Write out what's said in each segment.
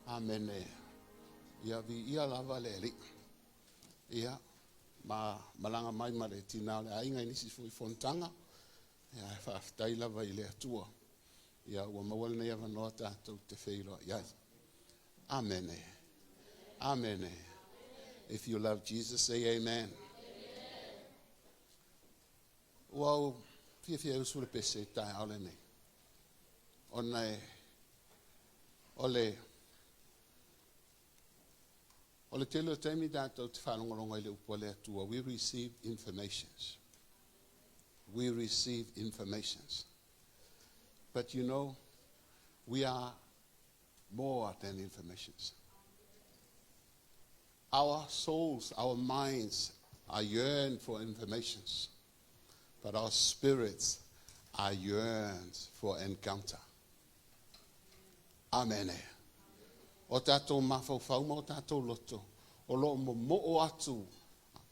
Amene. Ia viia lava le Alii. Ia, ma malaga mai ma le tinā o le aiga i nisi foi fonotaga. Ia, ae faafetai lava i le Atua. Ia, ua maua lenei avanoa tatou te feiloai ai. Amene. Amene. If you love Jesus, say amen. Ua ou fiafia e usu le pese i le taeao lenei, ona e, o le, o le tele o taimi tatou te faalogologo i le upu a le Atua, we receive informations. We receive informations. But you know, we are more than informations. Our souls, our minds are yearn for informations, but our spirits are yearned for encounter. Amene. O tatou mafaufau ma o tatou loto, o lo o momoo atu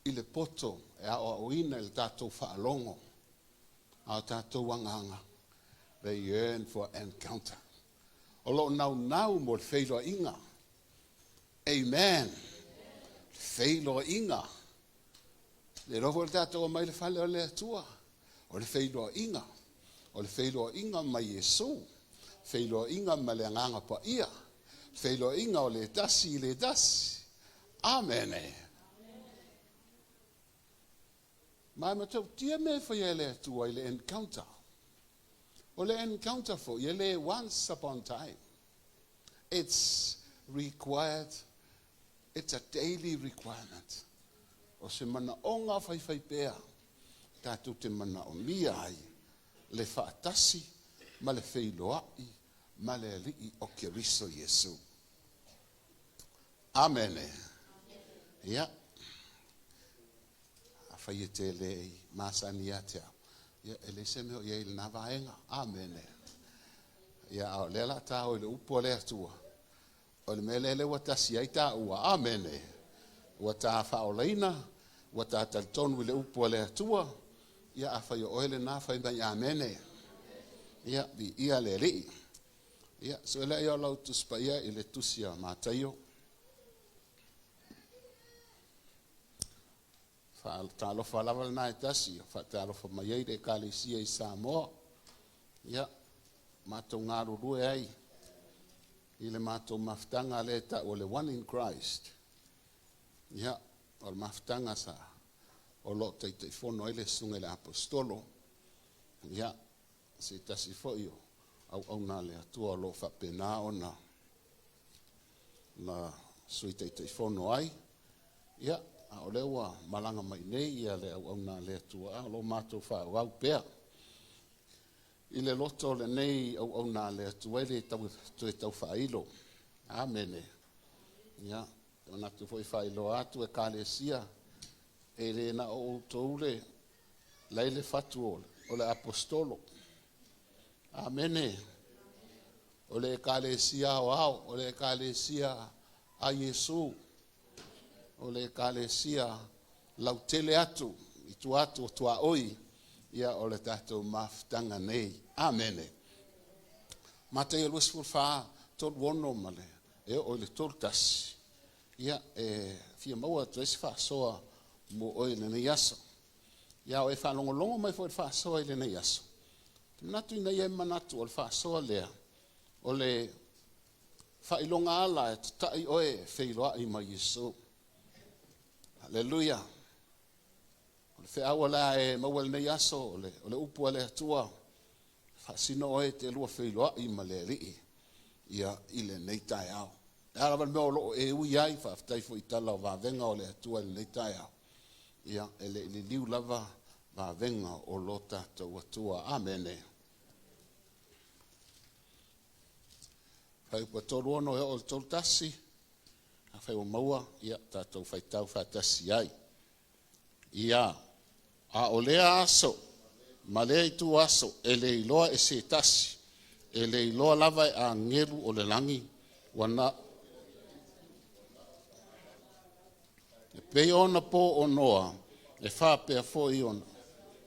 i le poto e aoaoina i le tatou faalogo, a o tatou agaga, they yearn for encounter. O lo o naunau mo le feiloaiga. Amen. Feiloaiga. Le iloa foi le tatou omai i le fale o le Atua. O le feiloaiga. O le feiloaiga ma Iesu. Feiloaiga ma le Agaga Paia. Feiloaiga o le tasi i le tasi. Amene. Ma e matautia mea e faia e le Atua i le encounter. O le encounter foi, e le once upon time. It's required, it's a daily requirement. O se manaoga faifaipea tatou te manaomia ai le faatasi ma le feiloai ma le Alii o Keriso Iesu. Amene. Ia. Afai e te le i masani ia te au, ia, e leai se mea o i ai i lena vaega. Amene. Ia, a o lea la ta o i le upu a le Atua, o le mea lea lea ua tasi ai tāua. Amene. Ua ta faaolaina, ua ta talitonu i le upu a le Atua. Ia, afai o oe lena, fai mai amene. Ia, viia le Alii. Ia, sue lea o lau Tusi Paia i le Tusi a Mataio. Faatalofa lava lena e tasi, faatalofa mai ai le Ekalesia i Samoa. Ia, matou galulue ai i le matou mafutaga lea e tau o le One in Christ. Ia, o le mafutaga sa o lo o Taitaifono ai le Susuga i le Aposetolo. Ia, se tasi foi o auauna a le Atua o lo o faapena ona na Sui Taitaifono ai. Ia, a o lea ua malaga mai nei ia le auauna a le Atua, a o lo o matou faaauau pea i le loto o lenei auauna a le Atua e le tau, toe tau faailo. Amene. Ia, te manatu foi faailoa atu Ekalesia, e le na o outou le lai le fatu o le aposetolo. Amene. O le Ekalesia aoao, o le Ekalesia a Iesu, o le Ekalesia lautele atu i tua atu o tuaoi, ia o le tatou mafutaga nei. Amene. Mataio 24, 36 ma le e oo i le 31. Ia, e fia maua atu ai se faasoa mo oe i lenei aso. Ia, o e faalogologo mai foi i le faasoa i lenei aso. Te manatu ina ia e manatu o le faasoa lea, o le faailoga ala e tatai oe e feiloai ma Iesu. Aleluia. O le feau o le a e maua i lenei aso, o le, o le upu a le Atua, faasino oe te lua feiloai ma le Alii ia i lenei taeao. Le a lava le mea o lo o e ui ai, faafetai foi i tala o vavega o le Atua i lenei taeao. Ia, e le i liliu lava vavega o lo tatou Atua. Amene. Fuaiupu 36 e oo i le 31, afai ua maua, ia tatou faitau faatasi ai. Ia, a o lea aso ma lea ituaso e le iloa e se tasi, e le iloa lava e agelu o le lagi, ua na E pei ona po o Noa, e faapea foi ona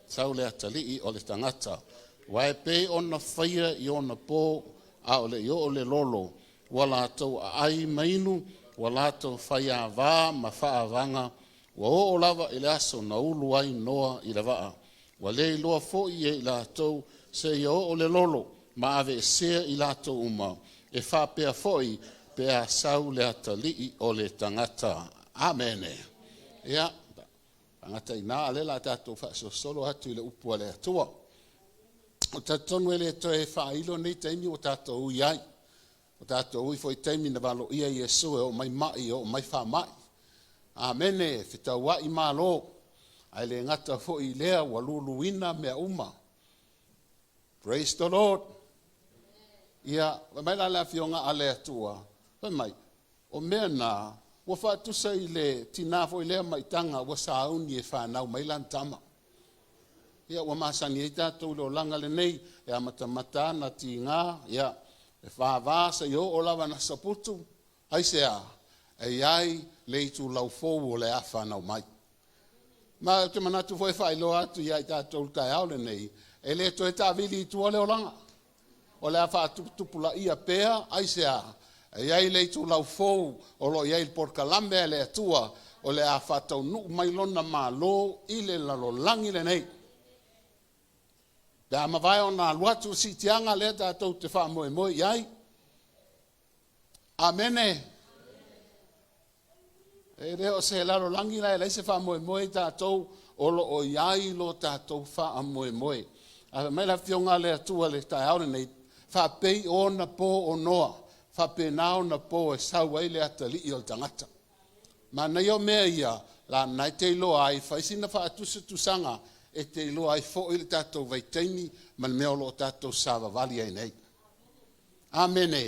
sau le atalii o le tagata. Aua e pei ona faia i ona po a o le i oo le lolo, Ua latou aai ma inu, ua latou faiava ma faaavaga, ua oo lava i le aso na ulu ai Noa i le vaa. Ua le iloa foi e i latou seia oo le lolo ma aveesea i latou uma. E faapea foi pe a sau le Atalii o le tagata. Amene. Ia, faagata i ina, a o lea o le a tatou faasolosolo atu i le upu a le Atua. Ou te talitonu e le toe faailo nei taimi ua tatou ui ai. Ua tatou ui foi i taimi na valoia Iesu e oo mai mai, e oo mai faamai. Amene. Fetauai malo, ae le gata foi i lea ua luluina mea uma. Praise the Lord. Ia, fai mai la le Afioga a le Atua, fai mai, o mea na, ua faatusa i le tinā foi lea maitaga ua sauni e fanau mai lana tama. Ia, ua masani ai tatou i le olaga lenei, e amatamata lava ona tiga, ia, e vava seia oo lava ina saputu. Aisea? E i ai le itulau fou o le a fanau mai. Ma ou te manatu foi e faailoa atu ia i tatou i le taeao lenei, e le toe taavili i tua le olaga. O le a faatuputupulaia pea, aisea? E i ai le itulau fou o lo o i ai i le polokalame a le Atua o le a faataunuu mai lona Malo i le lalolagi lenei. Pe a mavae ona alu atu le siitiaga lea tatou te faamoemoe i ai. Amene. E le o se lalolagi la e leai se faamoemoe i tatou, o lo o i ai lo tatou faamoemoe. Ae fai mai le Afioga a le Atua i le taeao lenei, faapei ona po o Noa, faapena ona po e sau ai le atalii o le tagata. Manaia o mea ia, la na e te iloa ai, fai sina faatusatusaga e te iloa ai foi le tatou vaitaimi ma le mea o lo o tatou savavali ai nei. Amene.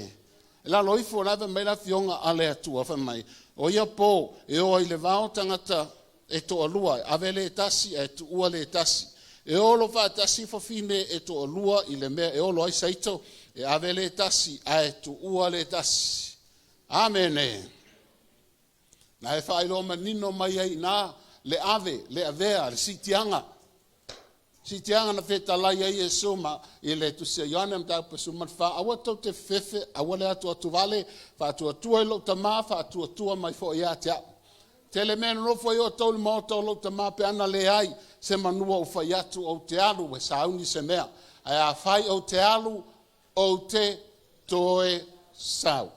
I lalo ifo o la e fai mai le Afioga a le Atua, fai mai, o ia po e o ai i le vao tagata e toalua, e ave le tasi ae tuua le tasi. E olo faatasi fafine e toalua i le mea e olo ai saito, e ave le tasi ae tuua le tasi. Amene. Na e faailoa manino mai ai i ina le ave, le avea, le siitiaga. Siitiaga na fetalai ai Iesu ma i le tusi a Ioane mataupu 14, aua tou te fefefe, aua le atuatuvale, faatuatua i lou Tama, faatuatua mai foi ia te au. Tele mea e nonofo ai outou i le maota o lou Tama pe ana leai semeamanu ou fai atu ou te alu e sauni se mea. Ae afai ou te alu, ou te toe sau.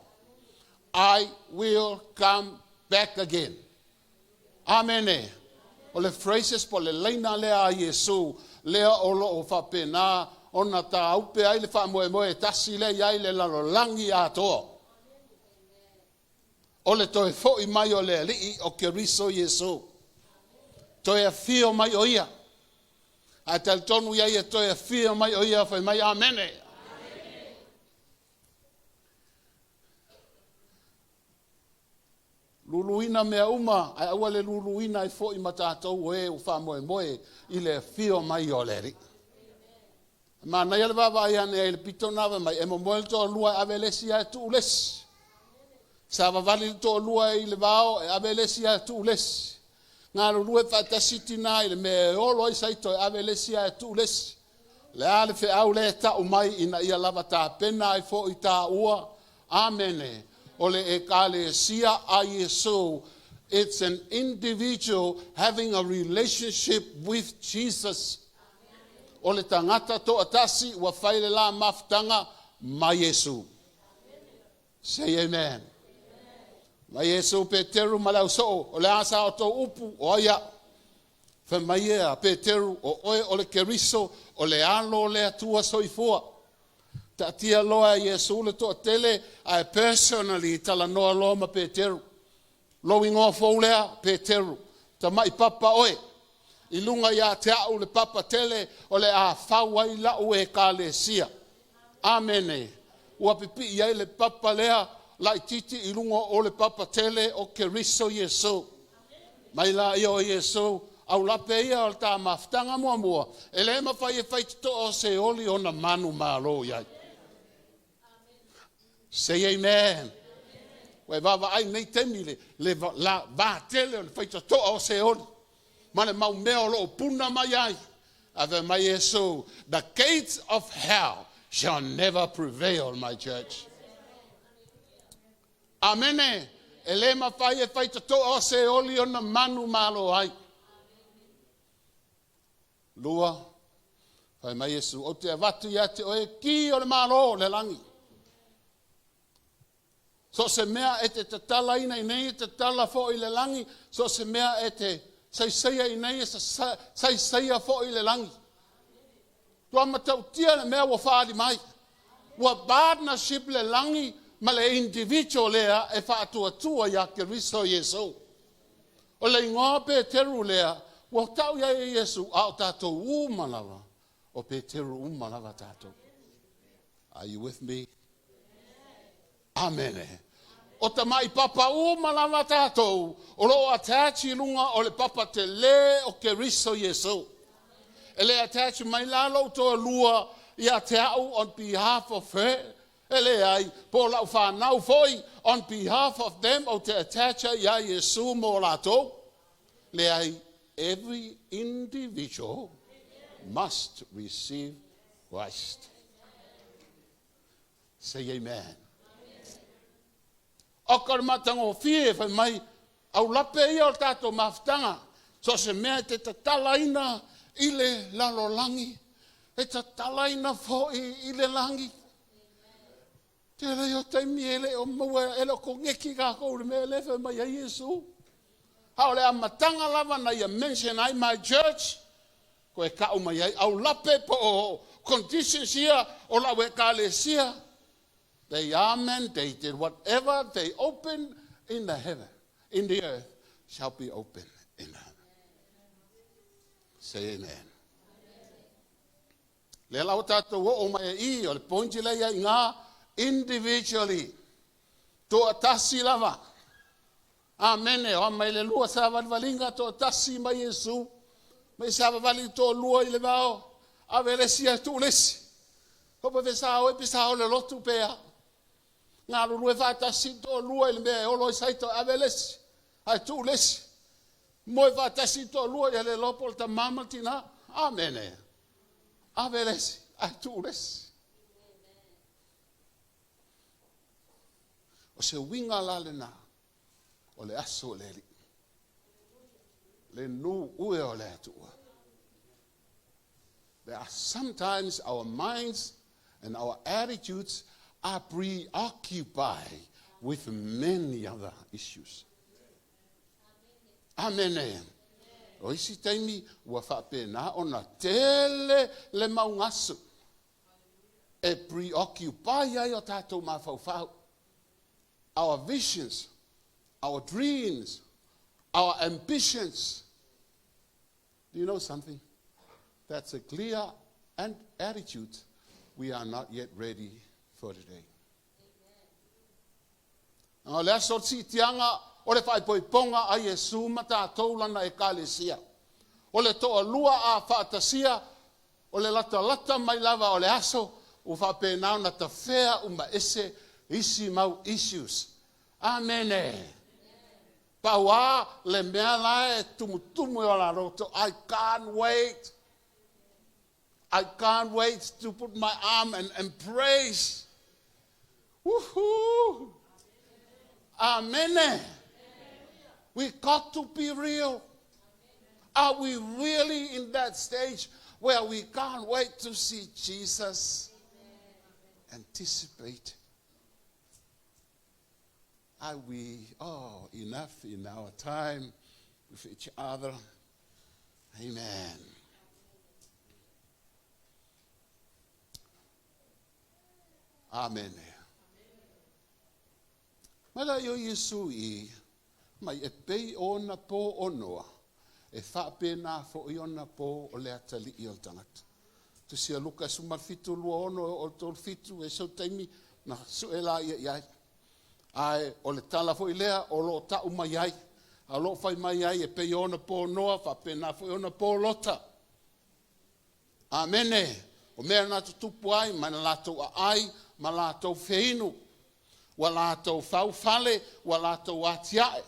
I will come back again. Amene. O le phrases po o le laina lea a Iesu lea o lo o faapena ona tāupe ai le faamoemoe e tasi lea i ai le lalolagi atoa. O le toe foi mai o le Alii o Keriso Iesu. Toe afio mai o ia. A talitonu ia ia toe afio mai o ia, fai mai amene. Luluina mea uma, ae aua le luluina ai foi ma tatou o e ua faamoemoe i le afio mai o le Alii. Manaia le vaavaai ane ai i le pito na fai mai, e momoe le toalua e ave le isi ae tuu le isi. Savavali le toalua i le vao e ave le isi ae tuu le isi. Galulue faatasi tinā i le mea e olo ai saito e ave le isi ae tuu le isi. Le a le feau lea e tau mai ina ia lava tapena ai foi tāua. Amene. O le ekalesia a Iesu, it's an individual having a relationship with Jesus. O le tagata toatasi ua fai le la mafutaga ma Iesu. Say amen. Ma Iesu Peteru ma le ausoo, o le a sa outou upu, o ai au. Fai mai ea Peteru, o oe o le Keriso, o le alo o le Atua soifua. Taatia loa e Iesu le toatele, ae personally talanoa loa ma Peteru. Lou igoa fou lea, Peteru, tamai papa oe. I luga ia te au le papa tele o le a fau ai lau ekalesia. Amene. Ua pipii ai le papa lea laititi i luga o le papa tele o Keriso Iesu. Mai la ia o Iesu, aulape ia o le ta mafutaga muamua, e le mafai e faitotoa o Seoli ona manumalo i ai. Say amen. Ua e vaavaai nei taimi le la, vatele o le faitotoa o Seoli ma le mau mea o lo o puna mai ai. Ave mai Iesu, the gates of hell shall never prevail, my church. Amene. E le mafai e faitotoa o se oli ona manumalo ai. Lua, fai mai Iesu, ou te avatu ia te oe ki o le Malo o le lagi. So o se mea e te tatalaina i nei, e tatala foi i le lagi. So o se mea e te saisaia i nei, e saisaia foi i le lagi. Ua matautia le mea ua faaali mai. Ua partnership le lagi ma le individual lea e faatuatua ia Keriso Iesu. O le igoa o Peteru lea, ua tau i ai e Iesu, a o tatou uma lava, o Peteru uma lava tatou. Are you with me? Amene. O tamai papa uma lava tatou, o lo o attach i luga o le papa telē o Keriso Iesu. E le attach mai la lou toalua ia te au on behalf of her, e leai, po o lau fanau foi on behalf of them, ou te attach ai ia Iesu mo latou. Leai, every individual must receive Christ. Say amen. O ka le matagofie fai mai, aulape ia o le tatou mafutaga, so o se mea e te tatalaina i le lalolagi, e tatalaina foi i le lagi. Tele ia o taimi e le o maua, e le o koneki kākou i le mea lea e fai mai ai Iesu. A o le amataga lava na ia mention ai my church, toe tau mai ai aulape po o conditions ia o lau ekalesia. They are mandated, whatever they open in the heaven, in the earth, shall be open in heaven. Say amen. Lea la ua tatou oo mai i i, o le point lea i ai i ina, individually, toatasi lava. Amene, o mai le lua savalivaliga toatasi mai Iesu, mai savavali toalua i le vao, ave le isi ae tuu le isi. Ko pe sa oe pe sa ole lotu pe a. Galulue faatasi toalua i le mea e olo ai saito, ave le isi ae tuu le isi. Moe faatasi toalua ia le iloa po o le tama ma le tina. Amene. Ave le isi ae tuu le isi. O se uiga la lena o le aso o le Alii. Le nuu ue o le Atua. There are sometimes our minds and our attitudes are preoccupied with many other issues. Amene. O isi taimi ua faapena ona tele le maugasu e preoccupy ai o tatou mafaufau. Our visions, our dreams, our ambitions. Do you know something? That's a clear and attitude we are not yet ready for today. O le aso o le siitiaga o le faaipoipoga a Iesu ma tatou lana ekalesia. O le toalua a faatasia, o le latalata mai lava o le aso, ua faapena ona tafea uma ese isi mau issues. Amene. Pau lava le mea la e tumutumu i o la loto, I can't wait. I can't wait to put my arm and embrace. Woohoo! Amen. We got to be real. Are we really in that stage where we can't wait to see Jesus? Anticipate. Are we, oh, enough in our time with each other? Amen. Amen. Mai la i o Iesu i mai e pei ona po o Noa, e faapena foi ona po o le atalii o le tagata. Tusi a Luka 17, 26 o le 37, e sau taimi na sue la ia i ai. Ae o le tala foi lea o lo o tau mai ai, a o lo o fai mai ai e pei ona po Noa, faapena foi ona po Lota. Amene. O mea na tutupu ai ma na latou aai ma latou feinu. Ua latou faufale, ua latou atiae,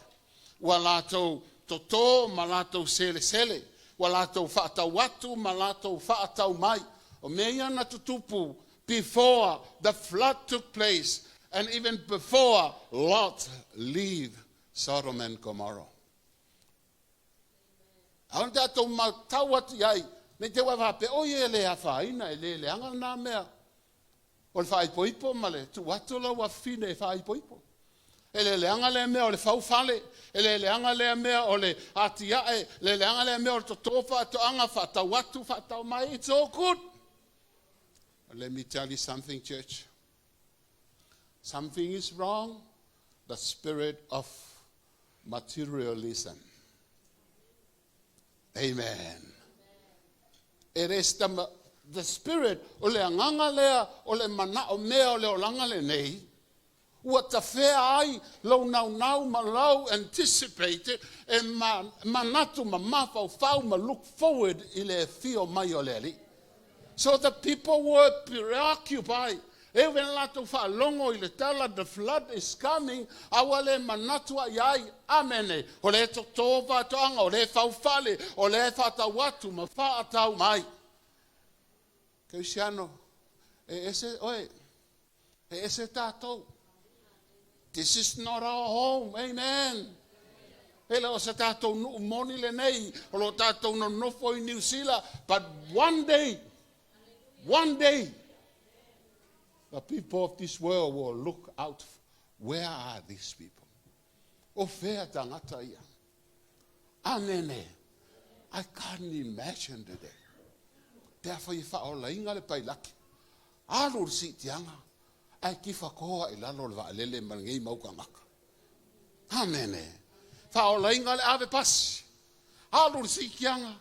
ua latou toto ma latou selesele, ua latou faatau atu ma latou faatau mai. O mea ia na tutupu before the flood took place. And even before Lot leave Sodom and Gomorrah. Aʻole tatou matau atu i ai, ne i te i ua e faapea, oi e le afaina, e le leaga lena mea. O le faaipoipo ma le tuu atu o lou afafine e faaipoipo. E le leaga lea mea o le fau fale, e le leaga lea mea o le atiae, e le leaga lea mea o le toto faatoaga, faatau atu, faatau mai. It's all good. But let me tell you something, church. Something is wrong. The spirit of materialism. Amen. It is the spirit o le agaga lea o le manao mea o le olaga lenei, ua tafea ai lou naunau ma lou anticipated e manatu ma mafaufau ma look forward i le afio mai o le Alii. So the people were preoccupied. E ui ina latou faalogo i le tala, the flood is coming, a ua le manatu i ai, amene, o lea e toto faatoaga, o lea e faufale, o lea e faatau atu ma faatau mai. Kerisiano, e ese oe, e ese tatou. This is not our home, amen. E le o se tatou nuu moni lenei, o lo tatou nonofo i Niu Sila, but one day, one day, the people of this world will look out, where are these people? O fea tagata ia. Amene. I can't imagine today. Pe afai e faaolaina le pailate, alu i le siitiaga, ae tifakoa i lalo o le vaalele ma lenei mau tagata. Amene. Faaolaina le ave pasi, alu i le siitiaga,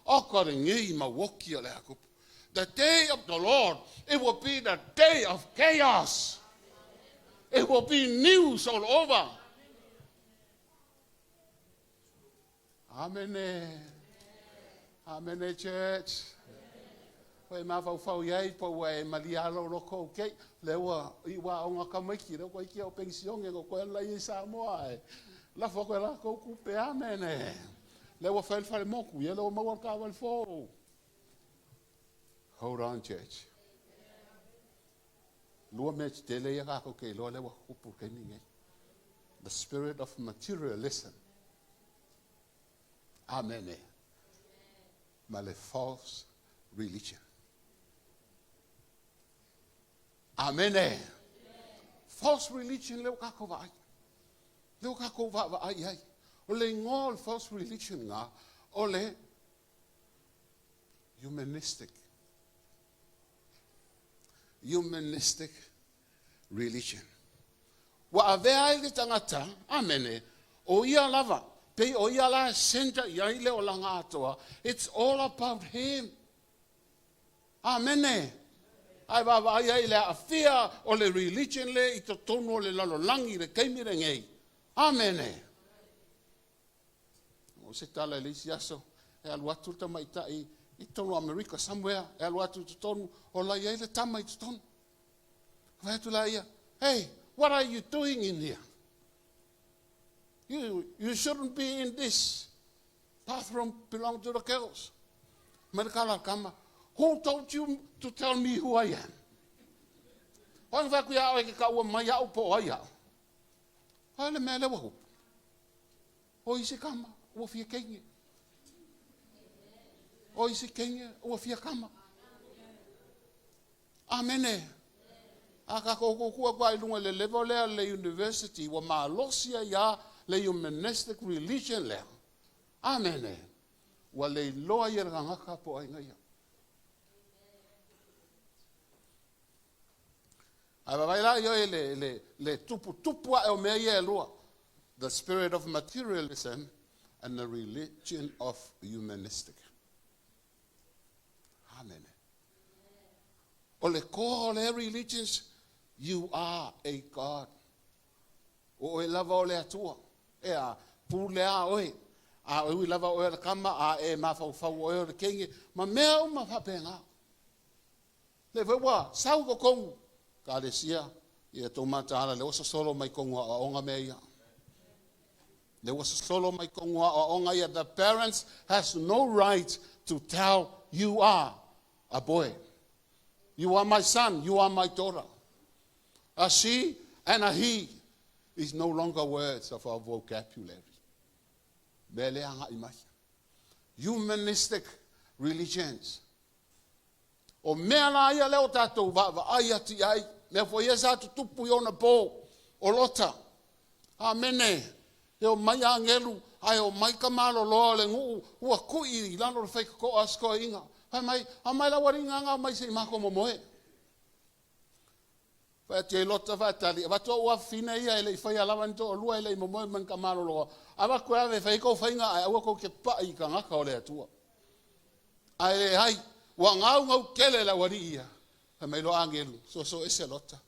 oka lenei mau oki o le a tupu. The day of the Lord, it will be the day of chaos. It will be news all over. Amene. Amene, church. Koe mafaufau i ai po ua e malia alo loko o kei. Le ua i ua o ngā kamaiki, le ua iki au pensione no koe ala i Samoa e. Lafo koe la kou kupe, amene. Le ua whael whare moku, ia le ua maua ka wale fō. Hold on, church. Lua mea tetele ia kākou ke iloa lea ua tupu i le taimi lenei. The spirit of materialism. Amene. Ma le false religion. Amene. False religion lea ua kākou vaai. Lea ua kākou vaavaai i ai. O le igoa o le false religion lena, o le humanistic. Humanistic religion. Ua avea ai le tagata, amene, o ia lava, pei o ia la e centre i ai le olaga atoa, it's all about him. Amene. Ae vaavaai ai i le aafia o le religion le i totonu o le lalolagi i le taimi lenei. Amene. O se tala i le isi aso, e alu atu le tamaitai i totonu o Amerika, somewhere, e alu atu i totonu, o la i ai le tama i totonu. Fai atu la ia, hey, what are you doing in here? You shouldn't be in this bathroom belong to the girls. Mai le kala kama, who told you to tell me who I am? Oe na fai atu ia oe ke kaua mai au po o ai au. Ai le mea lea ua tupu. O isi kama, ua fia teine. O isi teine, ua fia kama. Amene. A kākou kūkū atu lava i luga i le level lea le university, ua malosi ai lava le humanistic religion lea. Amene. Ua le iloa ia le gagata po o ai na ia. Ae vaavaai la i oe le tuputupu ae o mea ia e lua, the spirit of materialism and the religion of humanistic. Amene. O le core o lea religions, you are a God. O oe lava o le Atua. E a, pule a oe. A ui lava oe o le kama, a e mafaufau oe o le kenge, ma mea uma faapena. Lea foi ua sau i totonu Ekalesia, ia tou mataala, lea ua sosolo mai totonu o aoaoga mea ia. Lea ua sosolo mai totonu o aoaoga ia. The parents has no right to tell you are a boy. You are my son, you are my daughter. She and a he is no longer words of our vocabulary. Mea lea agai mai. Humanistic religions. O mea la ia lea o tatou vaavaai atu i ai, mea foi ia sa tutupu i ona po o Lota. Amene. E o mai agelu, ae o mai kamaloloa o le nuu, ua kui i lalo le faitotoa a si toeaina. Fai mai, aumai lau alii gaga mai se i matou momoe. Fai atu ai Lota faatali, avatu au afafine ia e le i faia lava ni toalua, e le i momoe ma ni kamaloloa, avatu e ave e fai ai tou faiga, ae aua tou te pai i tagata o le Atua. Ae leai, ua gaugau tele le aualii ia. Fai mai loa agelu, soso ese Lota.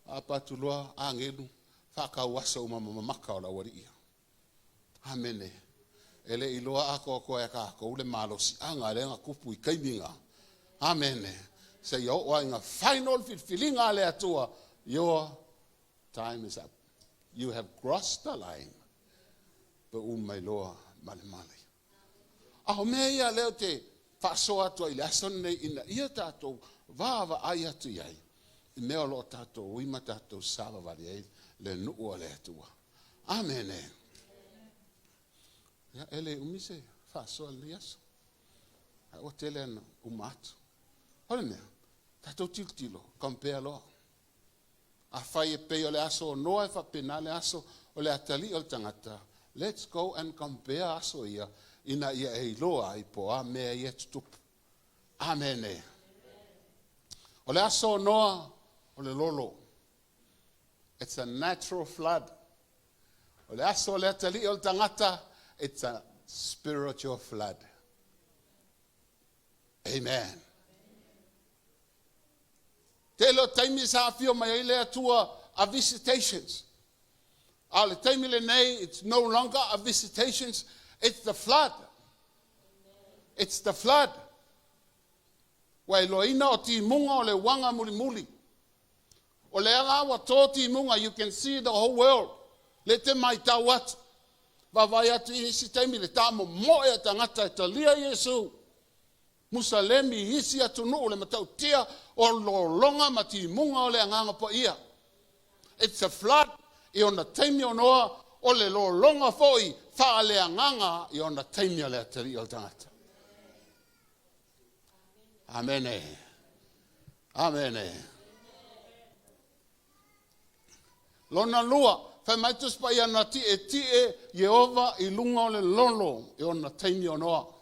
Apa atu loa agelu, faatauaso uma ma maka o le aualii ia. Amene. E le iloa atoatoa e tatou le malosiaga lea na tupu i taimi na. Amene. Seia oo lava ina final filifiliga a le Atua, your time is up. You have crossed the line. Pau mai loa ma le male. A o mea ia lea ou te faasoa atu ai i le aso lenei ina ia tatou vaavaai atu i ai i mea o lo o tatou ui ma tatou savavali ai le nuu a le Atua. Amene. Ia, e le umi se faasoa i lenei aso. Ae ua tele ana uma atu. O le mea, tatou tilotilo, compare loa. Afai e pei o le aso o Noa e faapena le aso o le atalii o le tagata, let's go and compare aso ia ina ia e iloa ai po o a mea ia e tutupu. Amene. O le aso o Noa, o le lolo. It's a natural flood. O le aso o le atalii o le tagata, it's a spiritual flood. Amen. Tele o taimi sa afio mai ai le Atua a visitations. A o le taimi lenei, it's no longer a visitations, it's the flood. It's the flood. Ua iloaina o timuga o le uaga mulimuli. O lea la ua to timuga, you can see the whole world. Le te maitau atu. Vaavaai atu i isi taimi le taamomoe a tagata e talia Iesu. Musalemi i isi atunuu le matautia o lologa ma timuga o le Agaga Paia. It's a flood i ona taimi o Noa, o le lologa foi faaleagaga i ona taimi o le atalii o le tagata. Amene. Amene. Lona lua, fai mai Tusi Paia na tietie Ieova i luga o le lolo i ona taimi o Noa.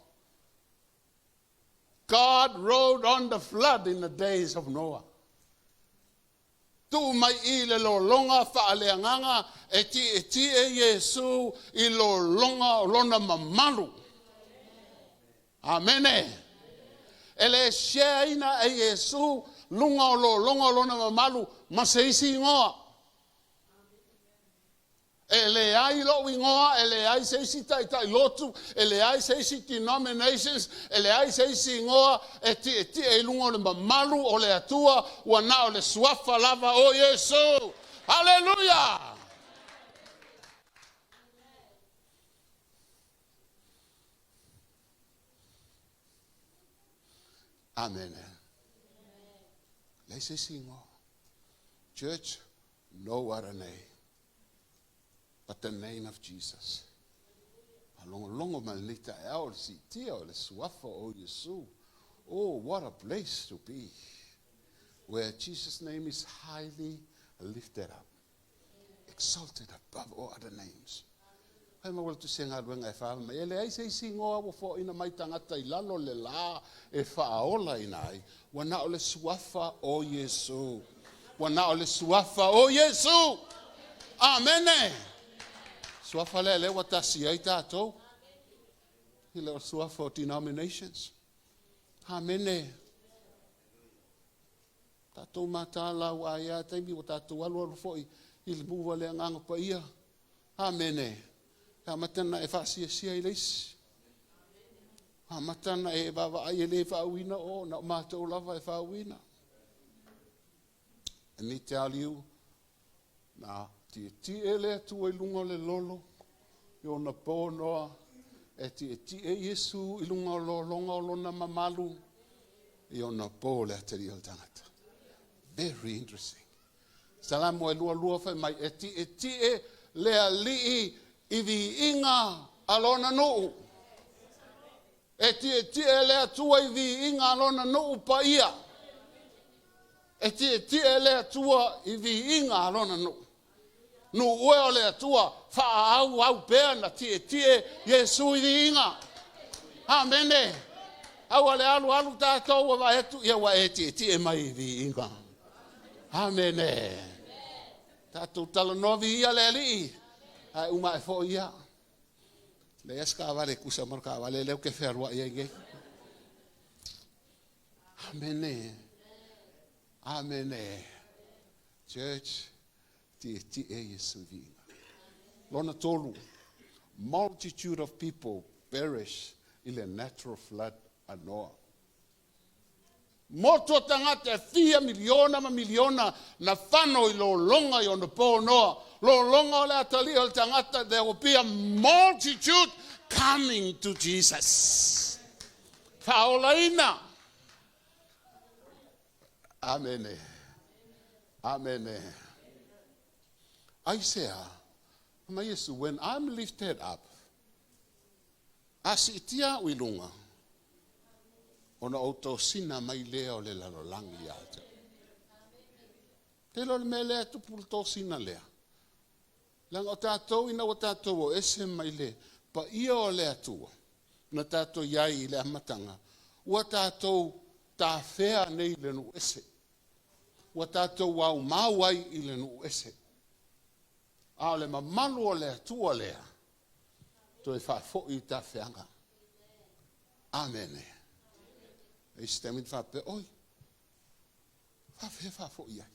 God rode on the flood in the days of Noah. Tuu mai i le lologa faaleagaga e tietie Iesu i lologa o lona mamalu. Amene. E le share-ina e Iesu luga o lologa o lona mamalu ma se isi igoa. E leai lou igoa, e leai se isi taitai lotu, e leai se isi denominations, e leai se isi igoa e tietie i luga o le mamalu o le Atua, ua na o le suafa lava o Iesu. Haleluia! Amene. Leai se isi igoa. Church, no other name but the name of Jesus. Faalogologo mai lenei taeao o le siitia o le suafa o Iesu. Oh, what a place to be where Jesus' name is highly lifted up, exalted above all other names. Fai ma ua tusi galuega e faa mai, e leai se isi igoa ua foaina mai tagata i lalo le la e faaola ina ai, ua na o le suafa o Iesu. Ua na o le suafa o Iesu. Amene. Suafa lea lea ua tasi ai tatou. I le o suafa o denominations. Amene. Tatou mataala ua ai a taimi ua tatou alualu foi i le muva le Agaga Paia. Amene. E amata ona e faasiasia i le isi. Amata ona e vaavaai e le faauiina o na o matou lava e faauiina. Let me tell you, na tietie le Atua i luga o le lolo, i ona po noa, e tietie Iesu i luga o lologa o lona mamalu, i ona po le atalii o le tagata. Very interesting. Salamo e 22 fai mai, e tietie le Alii i viiga a lona nuu. E tietie le Atua i viiga a lona nuu paia. E tietie le Atua i viiga a lona nuu. Nuu e o le Atua, faaauau pea na tietie Iesu i viiga. Amene. Aua le alu alu tatou ua vaai atu, ia ua e tietie mai i viiga. Amene. Tatou talanoa viia le Alii, ae uma ae foi ia. Leai lava se taavale e tusa ma le taavale lea ou te fealuai ai nei. Amene. Amene. Church, tietie Iesu i viiga. Lona tolu, multitude of people perish i le natural flood a Noa. Motu o tagata e fia miliona ma miliona na fano i lologa i onapo o Noa. Lologa o le atalii o le tagata, there will be a multitude coming to Jesus. Faaolaina. Amene. Amene. Aisea, ma Iesu, when I'm lifted up, a siitia au i luga, ona ou tosina mai lea o le lalolagi ia te. Tele o le mea lea e tupu le tosina lea. Leaga o tatou ina ua tatou o ese mai le paia o le Atua, na tatou iai i le amataga, ua tatou tafea nei le nuu ese. Ua tatou aumau ai i le nuu ese. A o le mamalu o le Atua lea, toe faafoi i tafeaga. Amene. E isi taimi faapea, oi, faafea faafoi ai.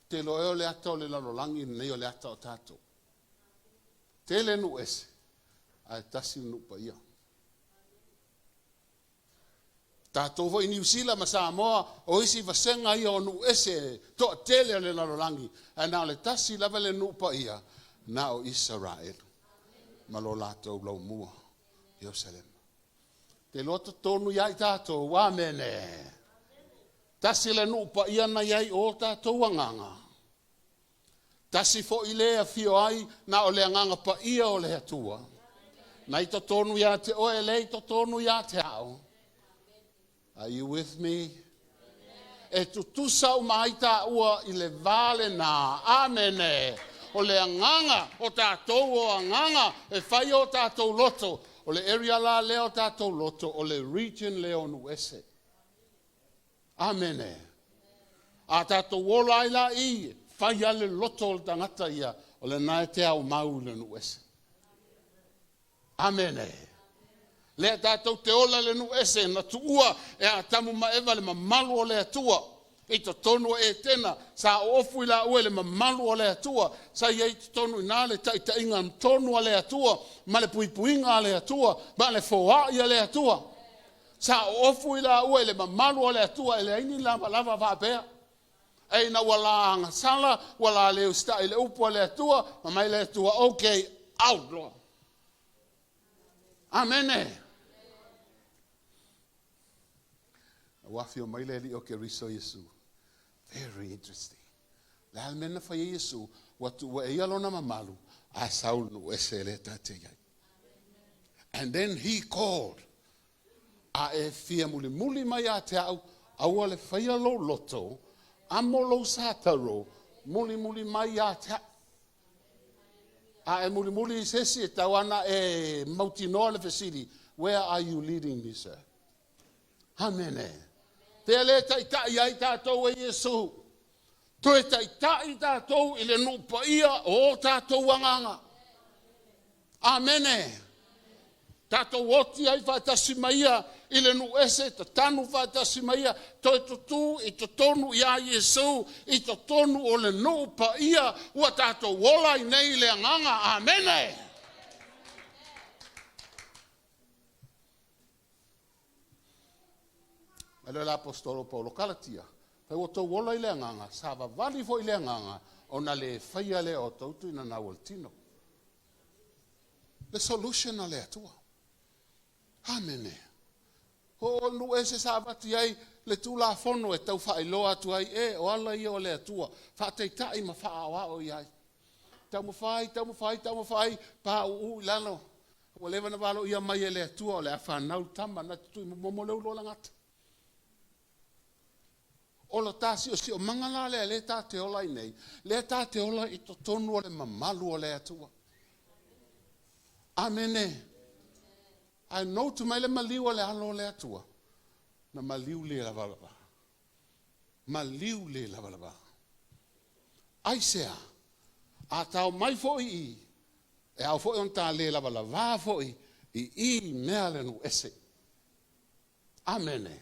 Te loa e o le ata o le lalolagi nei o le ata o tatou. Tele nuu ese, ae tasi le nuu paia. Tatou foi Niu Sila ma Samoa, o isi vasega ia o nuu ese toatele o le lalolagi, ae na o le tasi lava le nuu paia, na o Isaraelu. Ma lo latou laumua, Ierusalema. Te loa totonu ia i tatou, amene. Tasi le nuu paia na iai o tatou agaga. Tasi foi le afio ai na o le agaga paia o le Atua. Na i totonu ia te oe, le i totonu ia te au. Are you with me? E tutusa uma ai tāua i le vale nā. Amene. O le agaga o tatou o agaga e fai o tatou loto. O le area la lea o tatou loto, o le region lea o nuu ese. Amene. A tatou ola ai la i, fai a le loto o le tagata ia, o le nae te au mau i le nuu ese. Amene. Lea tatou te ola le nuu ese na tuua e Atamu ma Eva le mamalu o le Atua. I totonu o Etena, sa oofu i la ue le mamalu o le Atua, sa iai totonu i nā le taitaiga tonu a le Atua, ma le puipuiga a le Atua, ma le foai a le Atua. Sa oofu i la ue le mamalu o le Atua, e leai ni lava lava faapea. E ina ua la agasala, ua la leu stai le upu a le Atua, ma mai le Atua, okay, out loa. Amene. Ua afio mai le Alii o Keriso Iesu. Very interesting. Le a le mea na fai e Iesu, ua tuua e ia lona mamalu, a sau le nuu ese lea ta te iai. And then he called. A e fia mulimuli mai ia te au, aua le faia lou loto, amo lou sataro, mulimuli mai ia te au. A e mulimuli i se isi e tau ana e mautinoa le fesili, where are you leading me, sir? Amene. Te le taitai ai tātou e Iesu. Toe taitai tātou i le nuu paia o tātou agaga. Amene. Tātou oti ai whaatasi maia i le nuu ese, tatanu whaatasi maia, toe tutu i totonu ia Iesu, i totonu o le nuu paia, ua tātou ola i nei le agaga. Amene. Mai le apostolo Paulo Kalatia, fai ua tou ola i le agaga, sa vavali foi i le agaga, ona le faia lea o tautu ina nau o le tino. Le solution a le Atua. Amene. O nu ese sa avatu ai, Le Tulafono e tau faailoa atu ai e o ala ia o le Atua, faataitai ma faaaoao i ai. Taumafai, taumafai, taumafai, pauu i lalo. Ua leva ona valoia mai e le Atua o le a fanau le tama na te tuuimomomo le ulu o le gata. O le ta siosiomaga la lea lea ta te ola ai nei, lea ta te ola i totonu o le mamalu o le Atua. Amene. Ae note mai le maliu o le alo o le Atua, na maliu le lavalava. Maliu le lavalava. Aisea? A tao mai foi i i, e ao foi ona ta le lavalavā foi i i mea le nuu ese. Amene.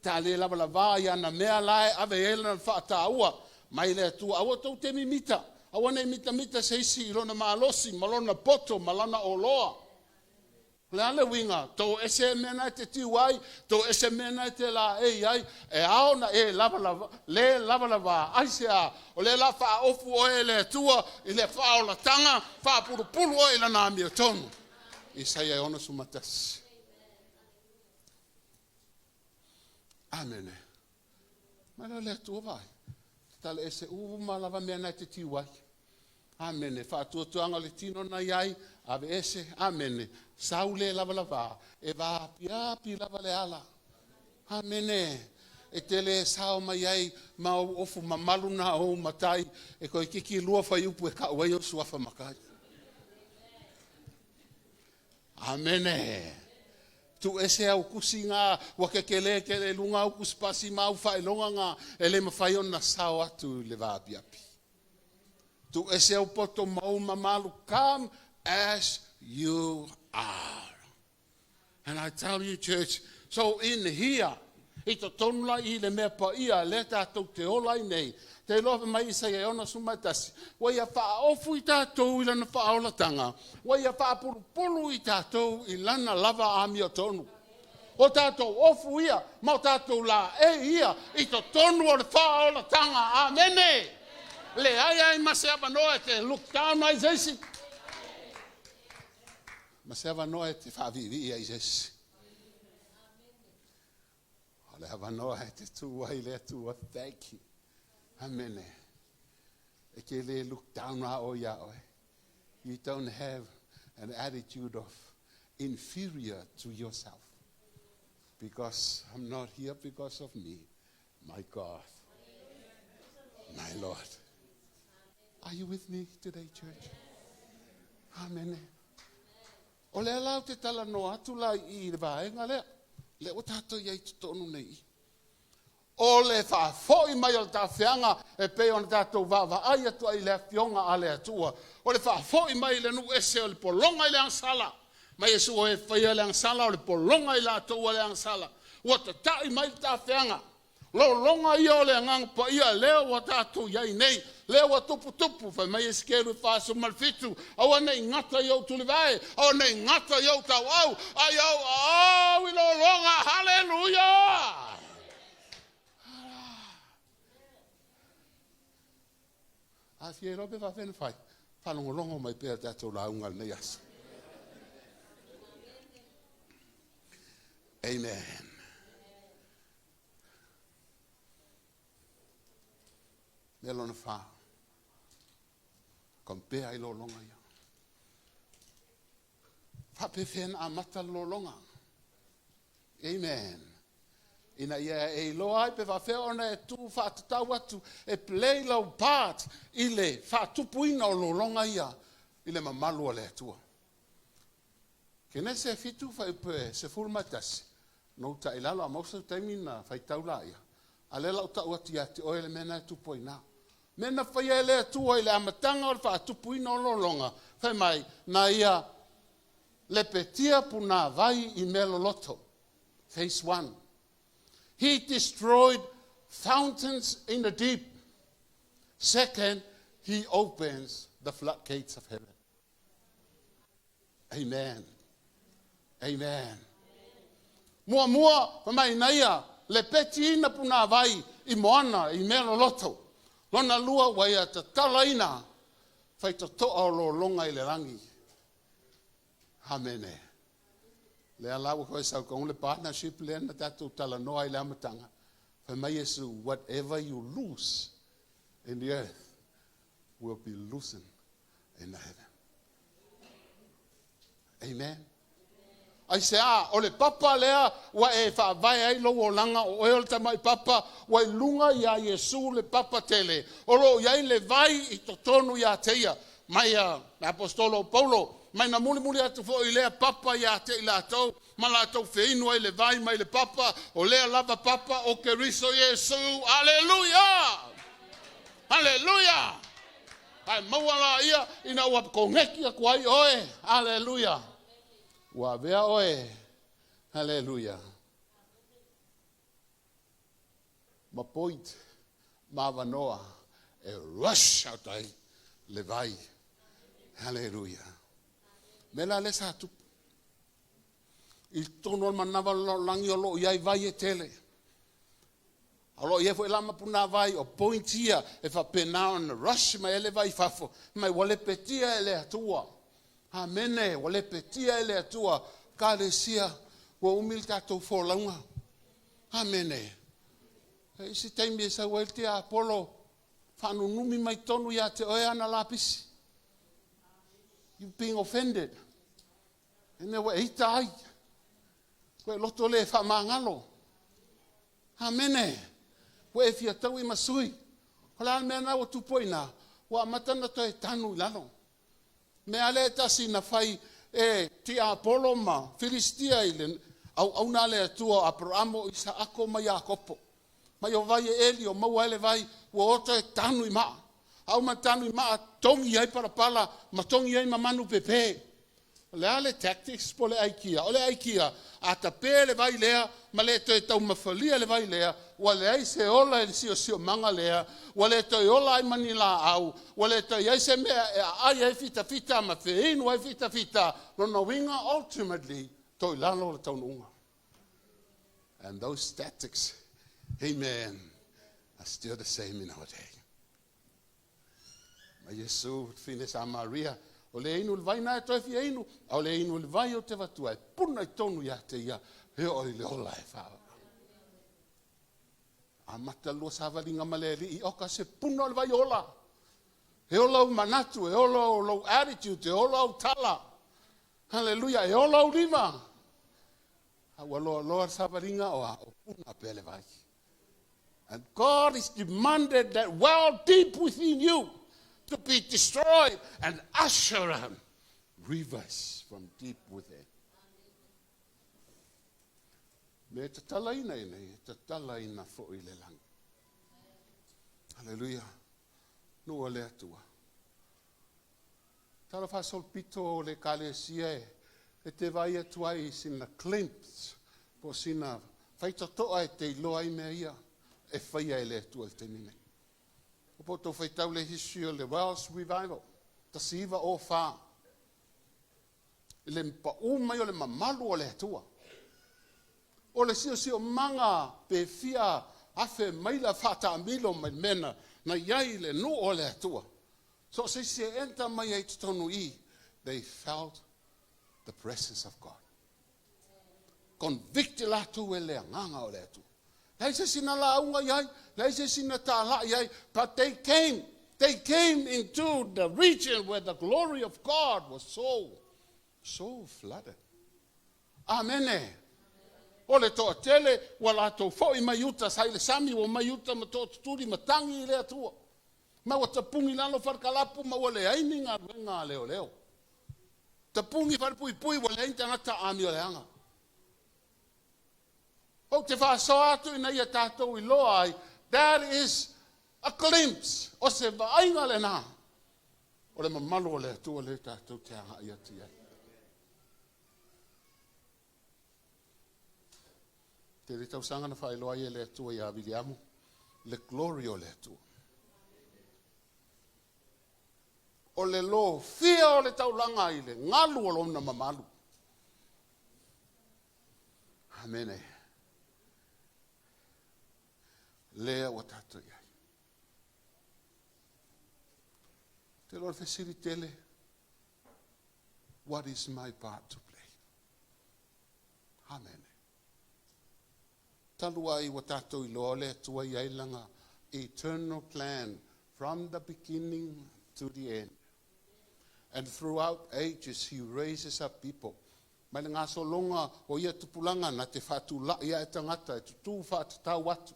Ta le lavalavā i ana mea la e ave i ai lana faataua mai le Atua. Aua tou te mimita, aua ne i mitamita se isi i lona malosi ma lona poto ma lana oloa. O le a le uiga? Toese mea na e te tiu ai, toese mea na e te laei ai, e ao ona e lavalava, le lavalavā. Aisea? O lea o le a faaofu oe e le Atua i le faaolataga, faapulupulu oe i lana amiotonu. Isaia 61. Amene. Mai lea o le Atua vaai. Tatala ese uma lava mea na e te tiu ai. Amene. Faatuatuaga o le tino na i ai, ave ese. Amene. Sau le lavalavā, e vaapiapi lava le ala. Amene. E te le sao mai ai ma ou ofu mamalu na o ou matai e toeitiiti lua fuaiupu e tau ai ou suafa matai. Amene. Tuuese au tusi na ua tetele tele i luga au tusipasi ma au faailoga na e le mafai ona sao atu i le vaapiapi. Tuuese au poto ma ou mamalu. Come as you are. And I tell you, church, so in here, i totonu la i le mea paia lea tatou te ola ai nei, te iloa fai mai Isaia e 61, ua ia faaofu i tatou i lana faaolataga, ua ia faapulupulu i tatou i lana lava amiotonu. O tatou ofu ia ma o tatou laei ia i totonu o le faaolataga. Amene. Leai ai ma se avanoa e te look down ai se isi. Ma se avanoa e te faaviivii ai se isi. O le avanoa e te tu ai le Atua. Thank you. Amene. E te le look down a o ia oe. You don't have an attitude of inferior to yourself. Because I'm not here because of me. My God. My Lord. Are you with me today, church? Amene. O lea la ou te talanoa atu la i le vaega lea, lea ua tatou i ai i totonu nei i. O le faafoi mai o le tafeaga e pei ona tatou vaavaai atu ai i le Afioga a le Atua, o le faafoi mai i le nuu ese o le pologa i le agasala, ma Iesu o e faia le agasala, o le pologa i latou a le agasala. Ua tatai mai le tafeaga. Lologa ia o le Agaga Paia lea ua tatou i ai nei, lea ua tuputupu, fai mai Esekielu 47, aua ne i gata i ou tulivae, aua ne i gata i ou tauau, a ia ou aau i lologa. Haleluia! A fia iloa pe faafefea ona fai, faalogologo mai pea le tatou lauga i lenei aso. Amen. Mea lona fa. Compare i lologa ia. Faapefea na amata le lologa. Amen. Ina ia e iloa ai pe faafefea ona e tu faatatau atu e play lau part i le faatupuina o lologa ia i le mamalu o le Atua. Kenese 7 fuaiupu 11, na uta i lalo a maua sau taimi na faitau laia, a lea la ou tau atu ia te oe le mea na e tupu ai na. Mea na faia e le Atua i le amataga o le faatupuina o lologa, fai mai, na ia lepetia punāvai i mea loloto. Phase 1. He destroyed fountains in the deep. Second, he opens the floodgates of heaven. Amen. Amen. Muamua, fai mai na ia lepetiina punāvai i moana, i mea loloto. Lona lua, ua ia tatalaina faitotoa o lologa i le lagi. Amene. Lea la ua toe sau le partnership lea na tatou talanoa i le amataga. Fai mai Iesu, Whatever you loose in the earth will be loosened in the heaven. Amen. Aisea, o le papa lea ua e faavae ai lou olaga, o oe o le tamai papa, ua i luga iā Iesu le papa tele, o lo o i ai le vai i totonu ia te ia. Mai a le Aposetolo o Paulo, mai na mulimuli atu foi i lea papa ia te i latou, ma latou feinu ai le vai mai le papa, o lea lava papa o Keriso Iesu. Aleluia! Aleluia! Ae maua laia ina ua koneki atu ai oe. Aleluia! Ua avea oe. Aleluia! Ma point ma avanoa e rush out ai le vai. Aleluia! Mea la lea sa tupu. I totonu o le manava o le lalolagi o lo o i ai vai e tele. O lo o i ai foi la ma punavai o points ia e faapena ona rush mai ai le vai i fafo, mai ua lepetia e le Atua. Amene, ua lepetia e le Atua. Ekalesia, ua umi le tatou folauga. Amene. E isi taimi e sau ai le tiapolo faanunumi mai tonu ia te oe ana lapisi. You being offended. E mea ua e ita ai. Ua e loto le faamagalo. Amene. Ua e fia taui ma sui. O le a le mea lena ua tupu ai i ina? Ua amata ona toe tanu i lalo. Mea lea e tasi na fai e tiapolo ma Filistia i le auauna a le Atua o Aperamo, o Isaako ma Iakopo. Mai o vai e eli o maua ai le vai, ua o toe tanu i maa. A uma tanu i maa, togi ai palapala ma togi ai ma manu pepe. O le a le tactics po o le aikia? O le aikia, a tape le vai lea ma le toe taumafalia le vai lea, ua leai se ola i le siosiomaga lea, ua le toe ola ai ma ni laau, ua le toe i ai se mea e aai ai fitafita ma feinu ai fitafita, lona uiga ultimately, toe i lalo le taunuuga. And those tactics, amen, are still the same in our day. Ma Iesu, fine Samaria, o le inu le vai na e toe fia inu, a o le inu le vai o te vatua e puna i tonu ia te ia, e oo i le ola e wha. Amata lua savaliga ma le Alii, oka se puna o le vai ola. E ola ou manatu, e ola ou lou attitude, e ola ou tala. Haleluia, e ola ou lima. A ua loa loa le savaliga o a o puna pea le vai. And God is demanded that well deep within you to be destroyed and usher rivers from deep within. Me tatalaina i nei, e tatalaina foi le lagi. Haleluia. Nuu o le Atua. Tala faasolopito o le Ekalesia e, e te vaai atu ai i sina glimpse, po o sina faitotoa e te iloa ai mea ia e faia e le Atua i le taimi nei. O po tou faitau le history o le Welsh Revival, 1904, i le paū mai o le mamalu o le Atua. O le siosiomaga pe fia afe maila faataamilo mai le mea na, na i ai le nuu o le Atua. So o se isi e enter mai ai totonu i, they felt the presence of God. Convict latou e le agaga o le Atua. Leai se isi na lauga i ai, leai se isi na talai ai, but they came into the region where the glory of God was so, so flooded. Amene. O le toatele ua latou foi mai uta sa i le sami ua mai uta ma toatutuli ma tangi i le Atua. Ma ua tapugi lalo falekalapu ma ua leai ni galuega a leoleo. Tapugi falepuipui ua leai ni tagata amioleaga. Ou te faasoa atu ina ia tatou iloa ai, that is a glimpse o se vaaiga lena o le mamalu o le Atua le tatou te agai atu i ai. Tele tausaga na faailoa ai e le Atua ia Viliamu le glory o le Atua. O le lofia o le taulaga i le galu o lona mamalu. Amene. Lea ua tatou i ai. Te loa le fesili tele, what is my part to play? Amen. Talu ai ua tatou iloa o le Atua e i ai Lana eternal plan from the beginning to the end. And throughout ages he raises up people. Mai le gasologa o ia tupulaga na te faatulai ae tagata e tutū faatatau atu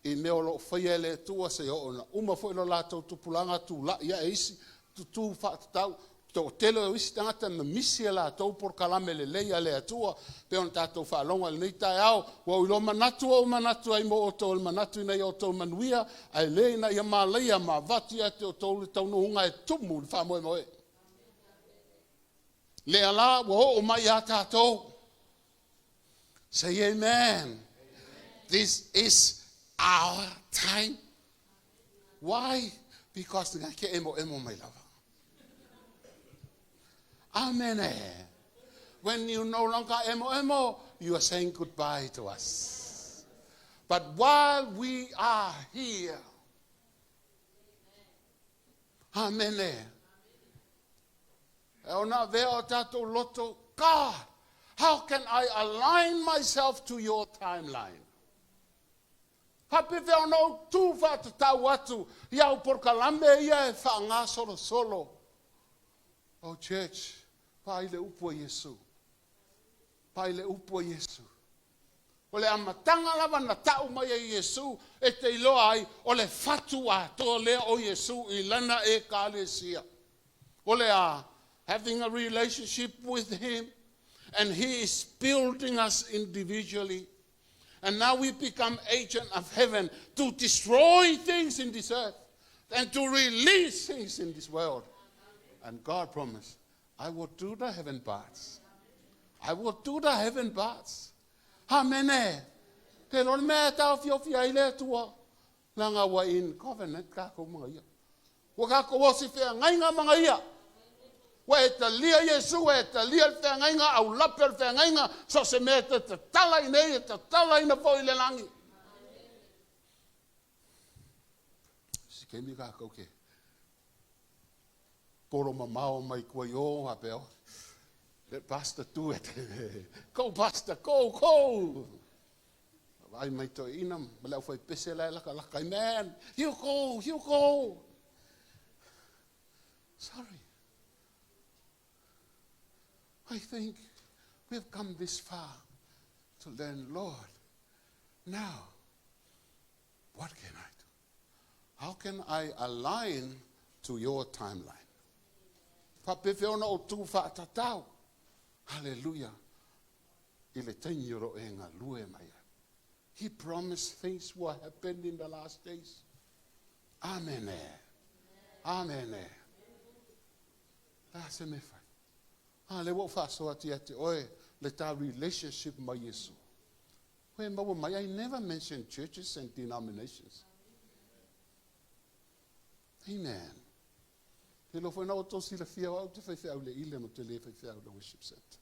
i mea o lo o faia e le Atua seia oo ina uma foi lo latou tupulaga tulai ae isi tutū faatatau toatele o isi tagata mimisi a latou polokalame lelei a le Atua pei ona tatou faalogo i lenei taeao ua ou iloa manatu ua ou manatu ai mo outou o le manatu ina ia outou manuia ae le ina ia malaia ma avatu ia te outou le taunuuga e tumu i le faamoemoe. Lea la ua oo mai ia tatou. Say amen. This is our time. Why? Because na ke emo emo mai lava. Amen. When you no longer emo emo, you are saying goodbye to us. But while we are here, Amene. E ona avea o tatou loto, God, how can I align myself to your timeline? Faapefea ona ou tu faatatau atu i au polokalame ia e faagasolosolo. Oh church, vaai le upu a Iesu. Vaai le upu a Iesu. O le amataga lava na tau mai e Iesu e te iloa ai o le fatu atoa lea o Iesu i lana Ekalesia. O le a? Having a relationship with him and he is building us individually. And now we become agent of heaven to destroy things in this earth and to release things in this world. And God promised, I will do the heaven parts. I will do the heaven parts. Amene. Te iloa le mea e taofiofi ai le Atua. Leaga ua in covenant kākou ma ia. Ua kākou osi feagaiga ma ia. Ua e talia Iesu, ua e talia le feagaiga, au lape o le feagaiga, so o se mea e te tatala i nei, e tatalaina foi i le lagi. Se taimi kākou ke polo mamao mai kua i o, faapea, oh, let pastor do it. Go pastor, go, go. Vaai mai toeaina ma le aufaipese la e lakalaka ai, man, you go, you go. Sorry. I think we have come this far to learn, Lord, now, what can I do? How can I align to your timeline? Faapefea ona ou tu faatatau. Hallelujah. I le taimi o lo o e galue mai ai. He promised things will happen in the last days. Amene. Amene. Le a se mea e fai? A lea ua ou faasoa atu ia te oe le ta relationship ma Iesu. Koe maua mai, I never mention churches and denominations. Amen. Te iloa foi na outou silafia o au te faifeau i le ile ma te le faifeau i le worship center.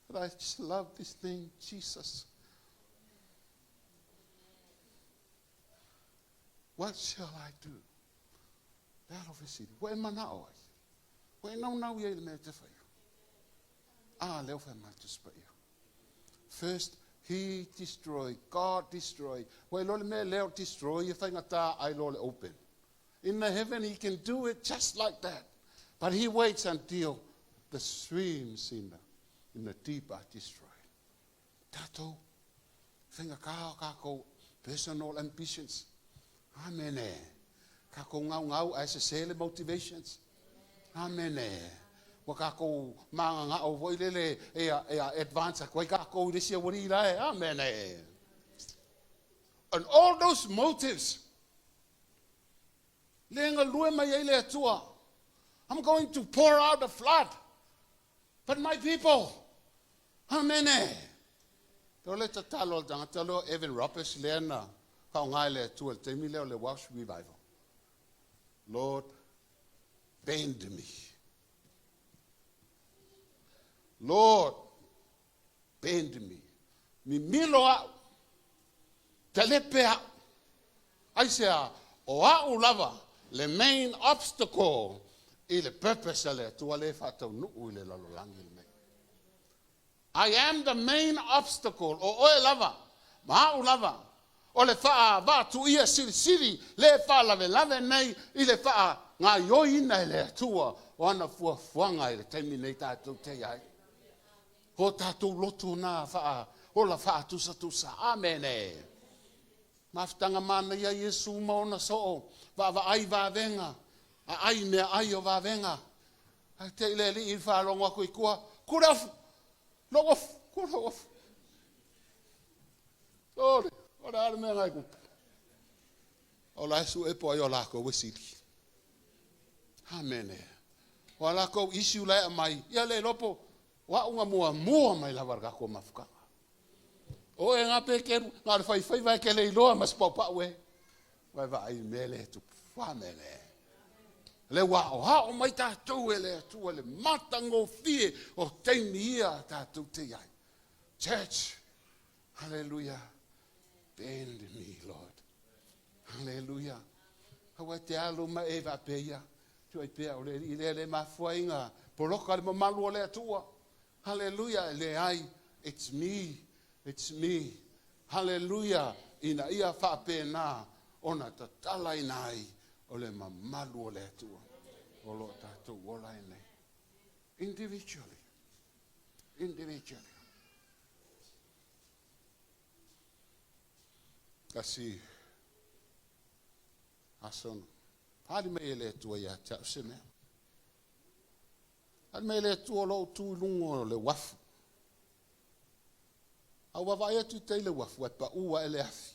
But I just love this name, Jesus. What shall I do? Le alo fesili, ua e manao ai? Ua e naunau i ai le mea e te whaia? Ah, lea ua fai mai le Tusi Paia. First, he destroy, God destroy. Ua iloa le mea lea o destroy e faigata ai loa le open. In the heaven he can do it just like that. But he waits until the streams in the, in the deep are destroyed. Tatou, faigata o kakou personal ambitions. Amene. Kakou gaugau ae sese le motivations. Amene. Ua kakou magagao foi lele e a advance atu ai kakou i le isi aualii la e. Amene. And all those motives, le galue mai ai le Atua. I'm going to pour out a flood. But my people, amene. O le tatalo a le tagata lea o Evan Roberts lea na faaaoga e le Atua i le taimi lea o le Welsh Revival. Lord, bend me. Lord, bend me. Mimilo au. Talepe au. Aisea, o au lava le main obstacle i le purpose a le Atua lea e faataunuu i le lalolagi lenei. I am the main obstacle, o oe lava, ma a'u lava, o le faavaatuia silisili le faalavelave nei i le faagaoioiina e le Atua o ana fuafuaga i le taimi nei tatou te i ai. O tatou loto na faaola faatusatusa. Amene. Mafutaga manaia Iesu ma ona soo, vaavaai vavega, aai meaai o vavega. Ae te i le alii i le faalogo atu i tua, tu le ofu, lou ofu, tu lou ofu. Sole, o le a le mea na e tupu? O la e sue po o ai o latou e sili. Amene. O a latou issue la e aumai, ia le iloa po o au na muamua mai lava i le tatou mafutaga. O oe na Peteru, na o le faifaiva e te le iloa ma se paupau e. Vai vaai i le mea lea e tupu. Amene. O lea ua aoao mai tatou e le Atua le matagofie o taimi ia tatou te i ai. Church, hallelujah. Bend me, Lord. Hallelujah. Aua e te alu ma e faapea ia. Tuai pea o le alii lea le mafua ai na poloka le mamalu o le Atua. Hallelujah. E leai, it's me, it's me. Hallelujah. Ina ia faapena ona tatalaina ai o le mamalu o le Atua o lo o tatou ola ai nei. Individually. Individually. Tasi aso na faaali mai e le Atua ia te au se mea. Faaali mai e le Atua o lou tu i luga o le uafu. A ua vaavaai atu i tai i le uafu ae pau ae le afi.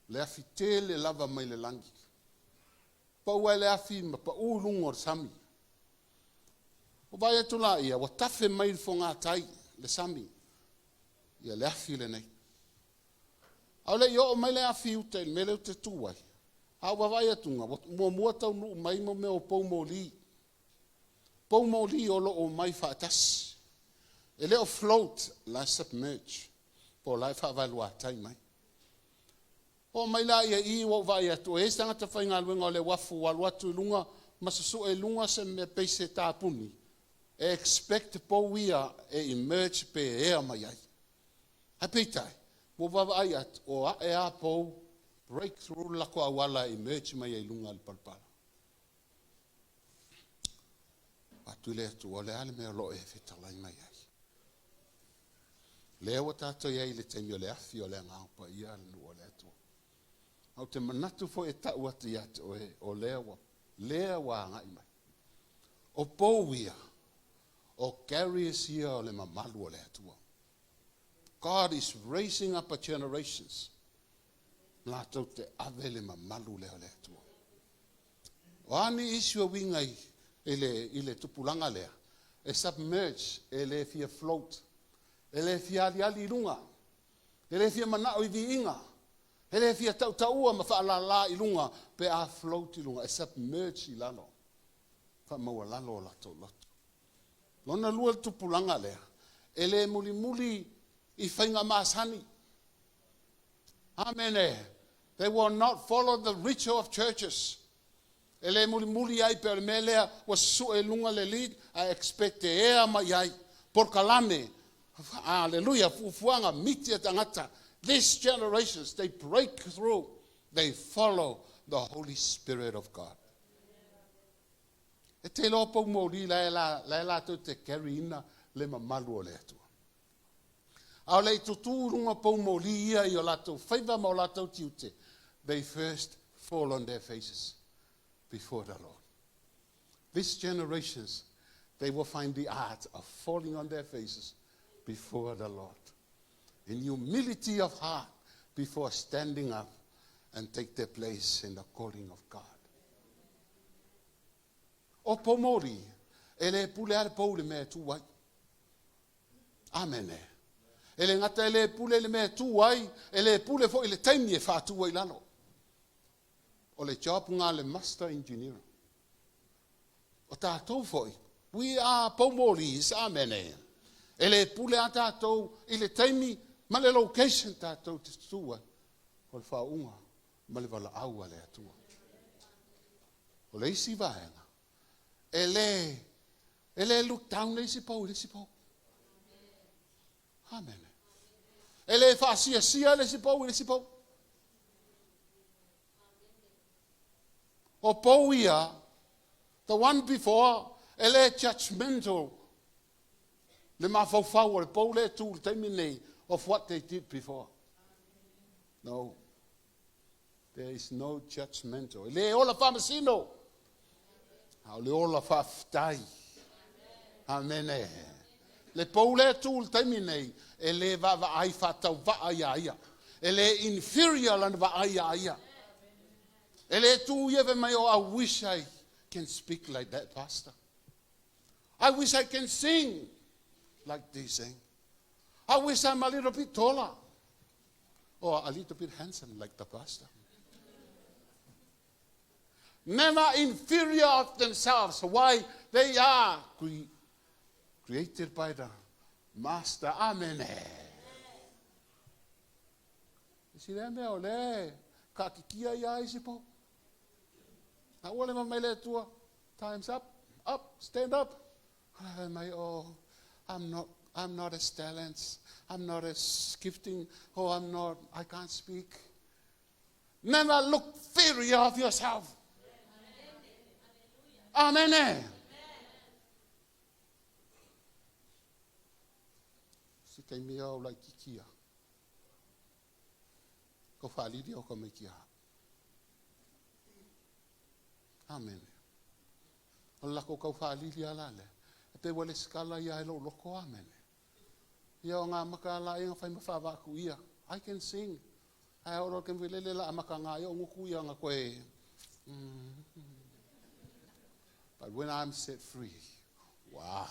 Le afi tele lava mai le lagi. Pau ae le afi ma pau i luga o le sami. Ua vaai atu laia, ua tafe mai le fogatai, le sami, ia le afi lenei. A o le i oo mai le afi i uta i le mea lea ou te tu ai, a ou vaavaai atu, ua muamua taunuu mai mo mea o poumoli. Poumoli o lo o omai faatasi. E le o float, la e submerge, po o la e faavaeluatai mai. Oo mai la ia i ua ou vaai atu, e i ai se tagata faigaluega o le uafu ua alu atu i luga ma susue i luga se mea pei se tapuni, e expect pou ia e emerge pe ea mai ai. Ae peitai, ua vaavaai atu, o ae lava pou, break through le latou auala e emerge mai ai i luga o le palapala. Atu i le Atua, o le a le mea o lo o e fetalai mai ai? Lea ua tatou i ai i le taimi o le afi o le Agaga Paia le nuu o le Atua. Ou te manatu foi e tau atu ia te oe, o lea ua agai mai. O pou ia, o carriers ia o le mamalu o le Atua. God is raising up a generations latou te ave le mamalu lea o le Atua. O a ni isi o uiga i le tupulaga lea, e submerge, e le fia float, e le fia aliali i luga, e le fia manao i viiga, e le fia tautaua ma faalala i luga pe a float i luga, e submerge i lalo, faamaualalo o latou loto. Lona lua le tupulaga lea, e le mulimuli i faiga masani. Amene. They will not follow the ritual of churches. E le mulimuli ai pe o le mea lea ua susue i luga le lead, a expect e ea mai ai. Polokalame, hallelujah, fuafuaga, miti a tagata. These generations, they break through. They follow the Holy Spirit of God. E te iloa pou moli la e latou te carry ina le mamalu o le Atua. A o le i tutu i luga pou moli ia i o latou faiva ma o latou tiute, they first fall on their faces before the Lord. These generations, they will find the art of falling on their faces before the Lord. In humility of heart, before standing up and take their place in the calling of God. O poumoli, e le pule a le pou le mea e tu ai. Amene. E le gata e le pule le mea e tu ai, e le pule foi le taimi e faatu ai lalo. O le job nga le master engineer. O tātou foi, we are poumolis, amene. E le pule a tātou i le taimi ma le location tātou te tu ai. O le whaunga ma le valaau a le Atua. O le isi vaega, e le look down le isi pou, le isi pou. Amene. E le faasiasia le isi pou i le isi pou. O pou ia, the one before, e le judgmental le mafaufau o le pou lea e tu i le taimi lenei of what they did before. No. There is no judgmental. E le ola faamasino. A o le ola faafetai. Amene. Le pou lea e tu i le taimi lenei, e le vaavaai faatauvaa iā ia. E le inferior lana vaai iā ia. E le tu ia fai mai, oh, I wish I can speak like that, pastor. I wish I can sing like they sing. I wish I'm a little bit taller or a little bit handsome like the pastor. Never inferior of themselves. Why? They are cre- created by the Master. Amen. Si lea mea o le kaakikia ia ai si pou. A ua le mai le Atua, time's up, up, stand up. Fai mai, oh, I'm not as talented, I'm not as gifting, oh, I'm not, I can't speak. Never look inferior of yourself. Amen. Si taimi o laitiiti ia. Ko whaaliri o ka mai ki a. Amen. O lako kau whaaliri ala le. E pe wale skala ia e lo loko. Amen. Ia o ngā maka ala e ngā whai mawha ia. I can sing. Ai o ke lele la maka ngā ia o nguku ia ngā koe. But when I'm set free, wow.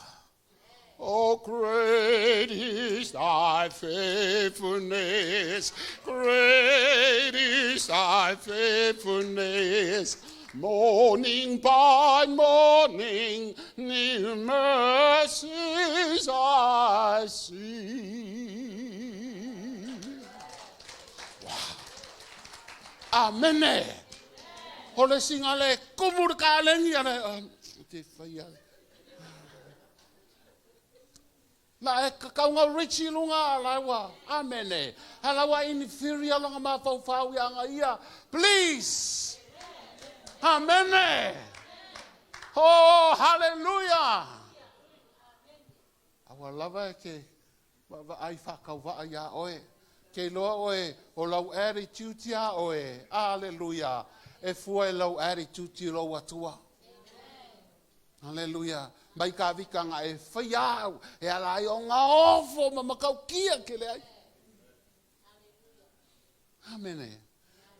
Oh, great is thy faithfulness, great is thy faithfulness. Morning by morning, new mercies I see. Wow. Amen. O le singa le kumu le ka lengi ale. Te whai ale. La e kakaunga richi lunga la wa. Amene. Hala inferior longa ma fau fau ia nga ia. Please. Amene. Oh, hallelujah. Aua lava e ke wa ai whakau wa ia oe. Ke loa oe o lau attitude ia oe. Hallelujah. E fua e lau attitude i lou atua. Hallelujah. Mai ka vika nga e whai au. E ala ai o ngā ofo ma makau kia ke le ai. Amene.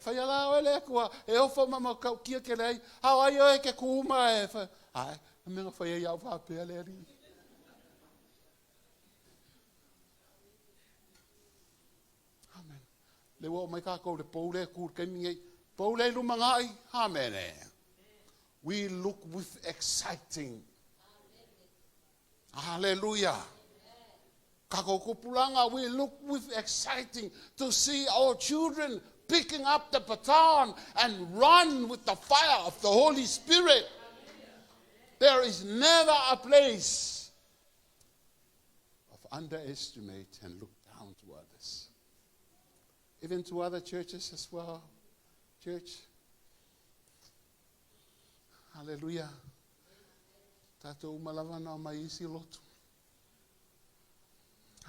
Whai ala oe le kua e ofo ma makau kia ke le ai. Hao ai oe ke kuma e whai. Ai, me nga whai ai au whapea le ari. Amen. Le ua o mai kākou le pou le ku ke mingi. Pou le lumangai. Amen. We look with exciting. Hallelujah. Kakokupulanga, we look with exciting to see our children picking up the baton and run with the fire of the Holy Spirit. There is never a place of underestimate and look down to others. Even to other churches as well. Church. Hallelujah. Tātou umalava na mai isi lotu.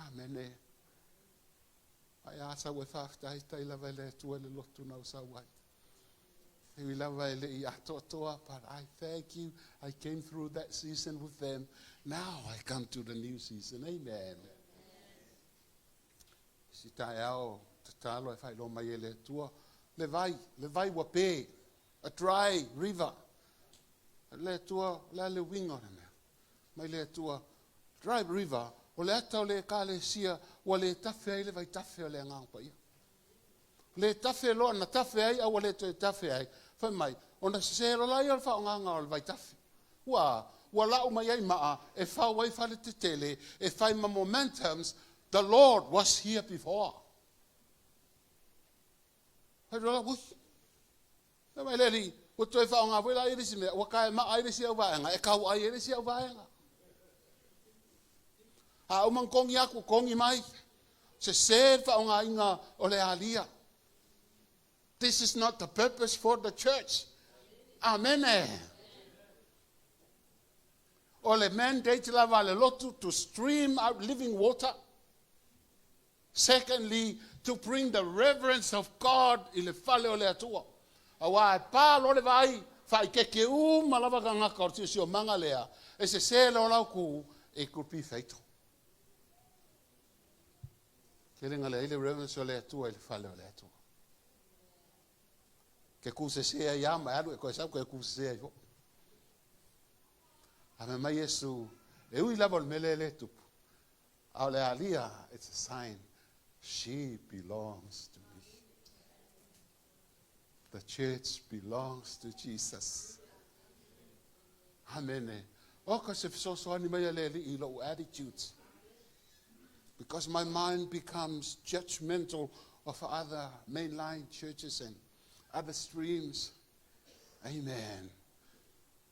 Amene. Ai a sa ue whaftahi tai lava le atua le lotu na o sa wai. E ui lava e le i atoatoa, but I thank you. I came through that season with them. Now I come to the new season. Amen. Si tai ao, te talo e whai lo mai e le atua. Le vai, le vai wa pe. A dry river. Le atua, le le winga o le mea. Mai le atua, dry river, o le ata o le ka le sia, ua le tafe ai le vai tafe o le anganga pa ia. Le tafe loa na tafe ai, au le toe tafe ai. Fai mai, ona se lo lai o le whaonganga o le vai tafe. Ua, ua lau mai ai maa, e whau ai whale te tele, e whai ma momentums, the Lord was here before. Hai rola, ui. Fai mai le li, ua toe whaonga voi la i risi mea, ua kae maa i risi au vaenga, e kau ai i risi au vaenga. A uma ona togi atu, togi mai. Sese le faaaogaina o le alia. This is not the purpose for the church. Amene. O le mandate lava a le lotu to stream out living water. Secondly, to bring the reverence of God i le fale o le Atua. Aua e pa loa le vaai, faaikeike uma lava tagata o le siosiomaga lea, e sese loa lau tu, it could be fatal. Tele na leai le reverence o le Atua i le fale o le Atua. Ke ku sese ai lava ma e alu e koe sau koe ku sese ai foi. A fai mai Iesu, e ui lava o le mea lea e le tupu, a o le alia, it's a sign, she belongs to me. The church belongs to Jesus. Amene. Oka se fesoasoani mai a le Alii i lou attitudes. Because my mind becomes judgmental of other mainline churches and other streams. Amen.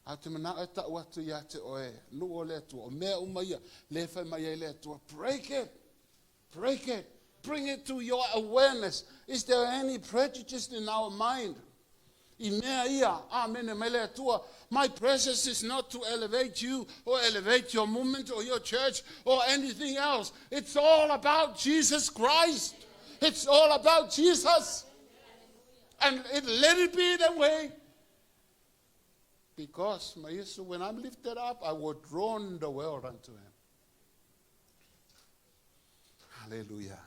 A ou te manao e tau atu ia te oe, nuu o le Atua, o mea uma ia, le fai mai ai le Atua, break it, break it, bring it to your awareness. Is there any prejudice in our mind? I mea ia, amene mai le Atua, my presence is not to elevate you or elevate your movement or your church or anything else. It's all about Jesus Christ. It's all about Jesus. And it, let it be that way. Because, my Yesu, when I'm lifted up, I will draw the world unto him. Hallelujah.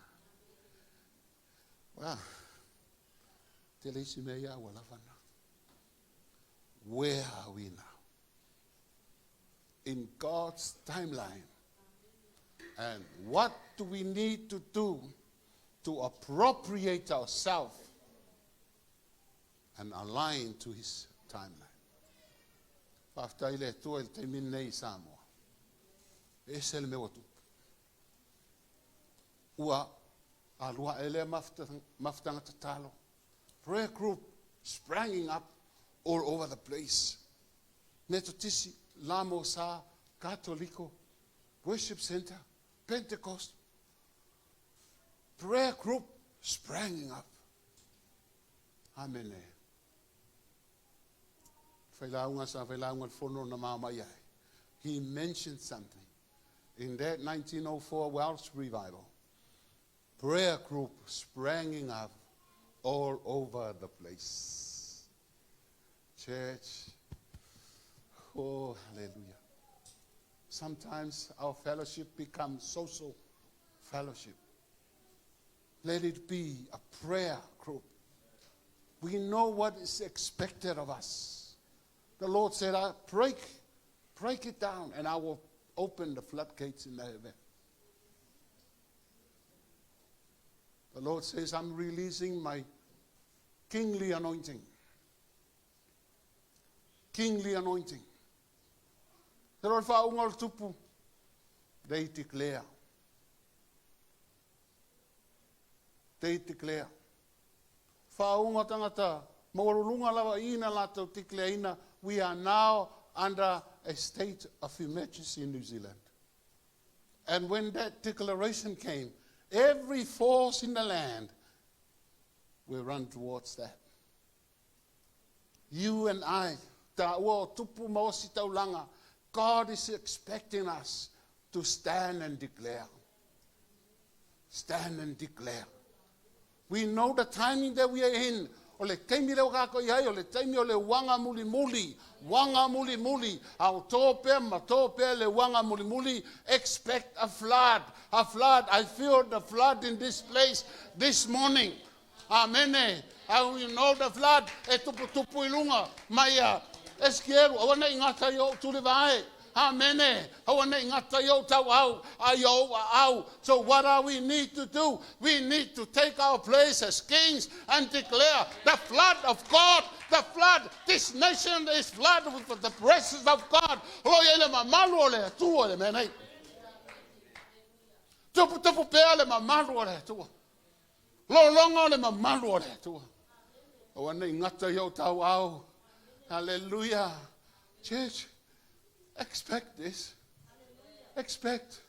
Well, tele isi mea ia ua lava na. Where are we now? In God's timeline. And what do we need to do to appropriate ourselves and align to His timeline? Faafetai i le Atua i le taimi lenei i Samoa. E ese le mea ua tupu. Ua alu ae lea mafutaga tatalo. Prayer group spranging up all over the place. Metotisi, Lamosa, Katoliko, Worship Center, Pentecost. Prayer group spranging up. Amene. Failauga sa failauga le fono na mamai ai. He mentioned something. In that 1904 Welsh revival, prayer group spranging up all over the place. Church, oh, hallelujah. Sometimes our fellowship becomes social fellowship. Let it be a prayer group. We know what is expected of us. The Lord said, I break, break it down, and I will open the floodgates in the heaven. The Lord says, I'm releasing my kingly anointing. Kingly anointing. Te roa whaunga o le tupu, they declare. They declare. Whaunga tangata, maualuluga lava ina latou declare-ina, we are now under a state of emergency in New Zealand. And when that declaration came, every force in the land will run towards that. You and I, tāua o tupu ma ositaulaga, God is expecting us to stand and declare. Stand and declare. We know the timing that we are in. O le taimi lea ua kākou i ai, o le taimi o le uaga mulimuli, uaga mulimuli, a o tō pea ma tō pea le uaga mulimuli, expect a flood, a flood, I feel the flood in this place this morning. Amene. A you know the flood, e tuputupu i lunga, mai a Esekielu, aua ne i gata i ou tulivae. Amene. Aua ne i gata i ou tauau, a i ou aau. So what are we need to do? We need to take our place as kings and declare the flood of God, the flood. This nation is flooded with the presence of God. O lo i ai le mamalu o le Atua i le mea nei. Tuputupu pea le mamalu o le Atua. Lologa o le mamalu o le Atua. Aua ne i gata i ou tauau. Hallelujah. Church, expect this. Expect.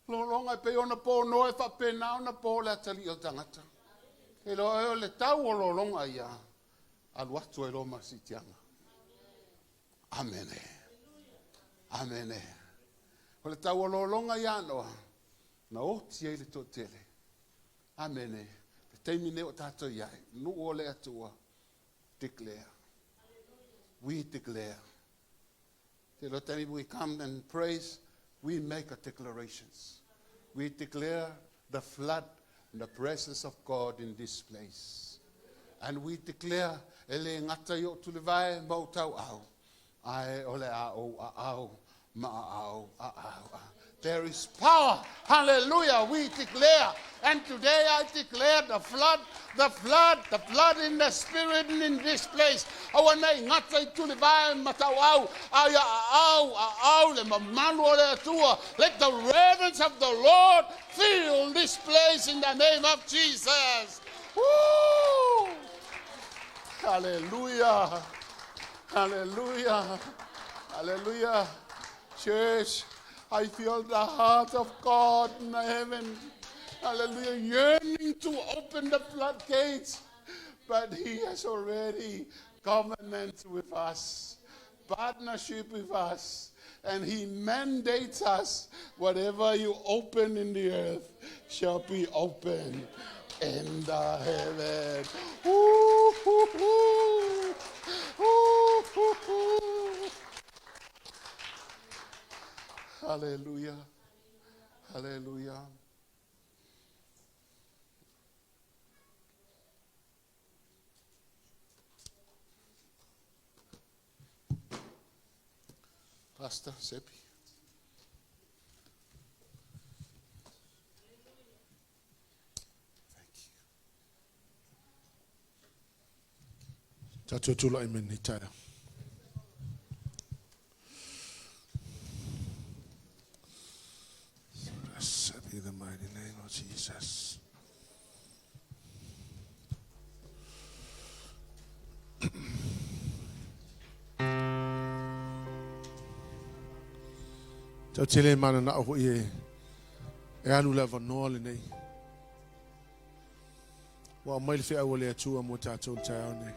Lologa e pei ona ponoa e faapena ona po le atalii o le tagata. E iloa e o le tau o lologa ia, alu atu ai loa ma le siitiaga. Amene. Amene. O le tau o lologa ia Noa, na oti ai le toatele. Amene. Le taimi lenei ua tatou i ai, nuu o le Atua, declare. We declare. Te lo taimi we come and praise, we make a declarations. We declare the flood and the presence of God in this place. And we declare, e le gata i o tulevae ma o tau au, ae o le a ou a au ma a au a au. There is power. Hallelujah. We declare. And today I declare the flood, the flood, the flood in the spirit and in this place. Aua nei gata i tulevae ma tau au, a ia a au, a au le mamalu o le Atua. Let the reverence of the Lord fill this place in the name of Jesus. Woo! Hallelujah. Hallelujah. Hallelujah. Church, I feel the heart of God in the heaven. Hallelujah. Yearning to open the floodgates. But he has already covenant with us, partnership with us. And he mandates us, whatever you open in the earth shall be open in the heaven. Ooh, hoo, hoo. Ooh, hoo, hoo. Hallelujah. Hallelujah. Pastor Seppi. Thank you. Tatou tulai mai lenei taeao. Blessed be the mighty name of Jesus. Tau tele mananao foi e e alu le avanoa lenei. Ua aumai le feau a le Atua mo tatou le taeao nei.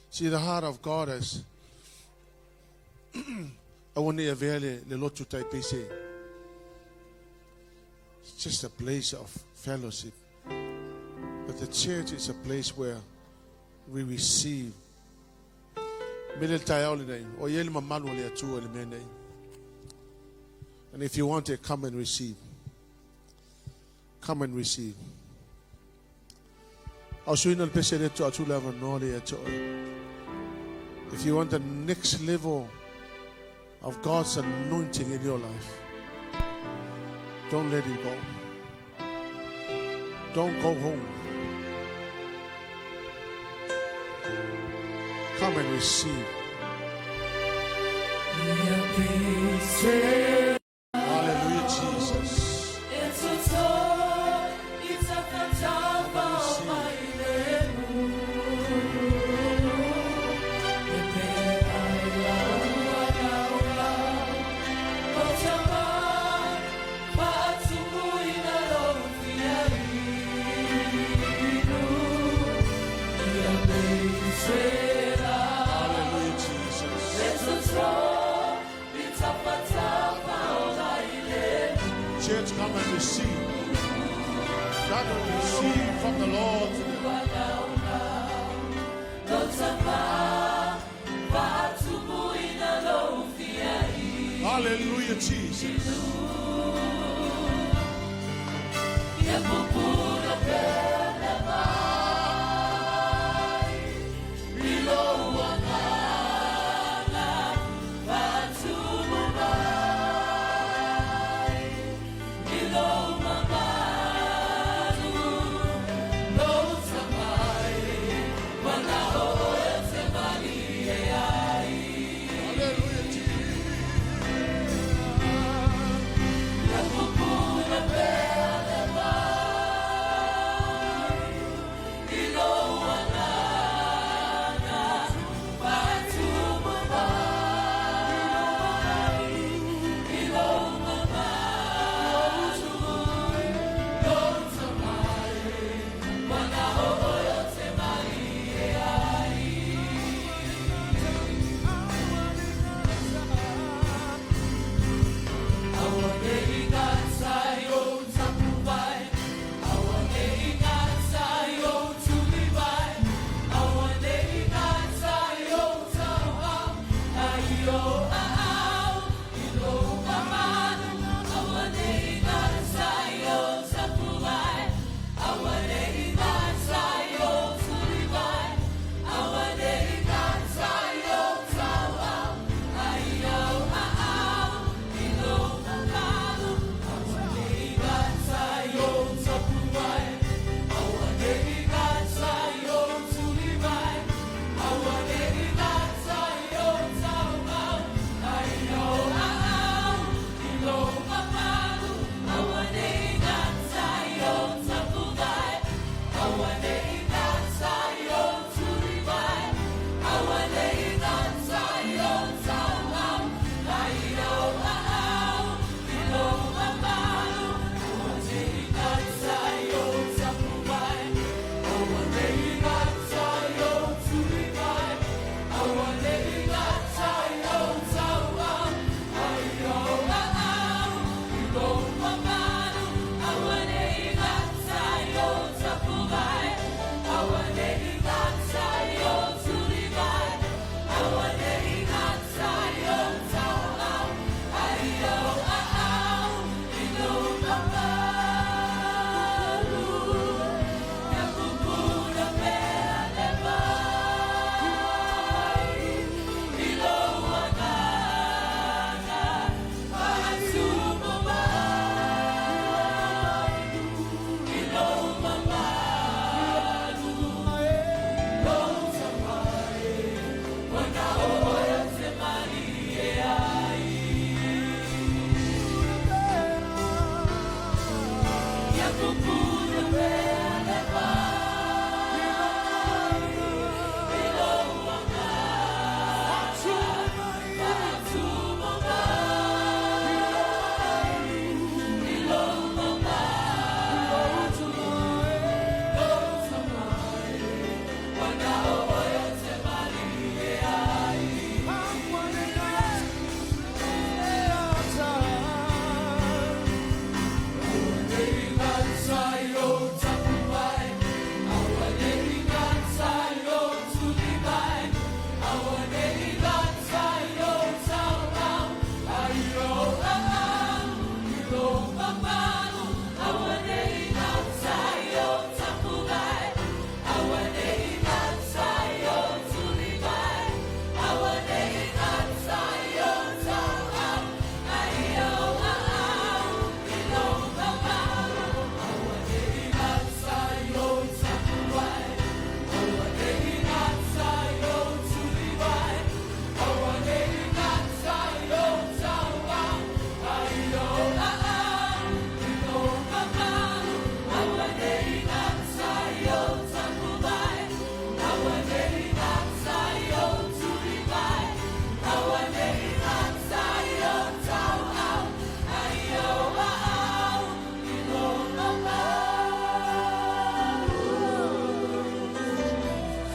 See, the heart of God is aua ne i avea le, le lotu tai pei se It's just a place of fellowship. But the church is a place where we receive. Me le taeao lenei, o i ai le mamalu o le Atua i le mea nei. And if you want it, come and receive. Come and receive. Au suina le pese le atu le avanoa le ia te oe. If you want the next level of God's anointing in your life, don't let it go. Don't go home. Come and receive. Hallelujah, Jesus. Hallelujah, Jesus. Church, come and receive. Come and receive from the Lord today. Hallelujah, Jesus. Hallelujah, Jesus.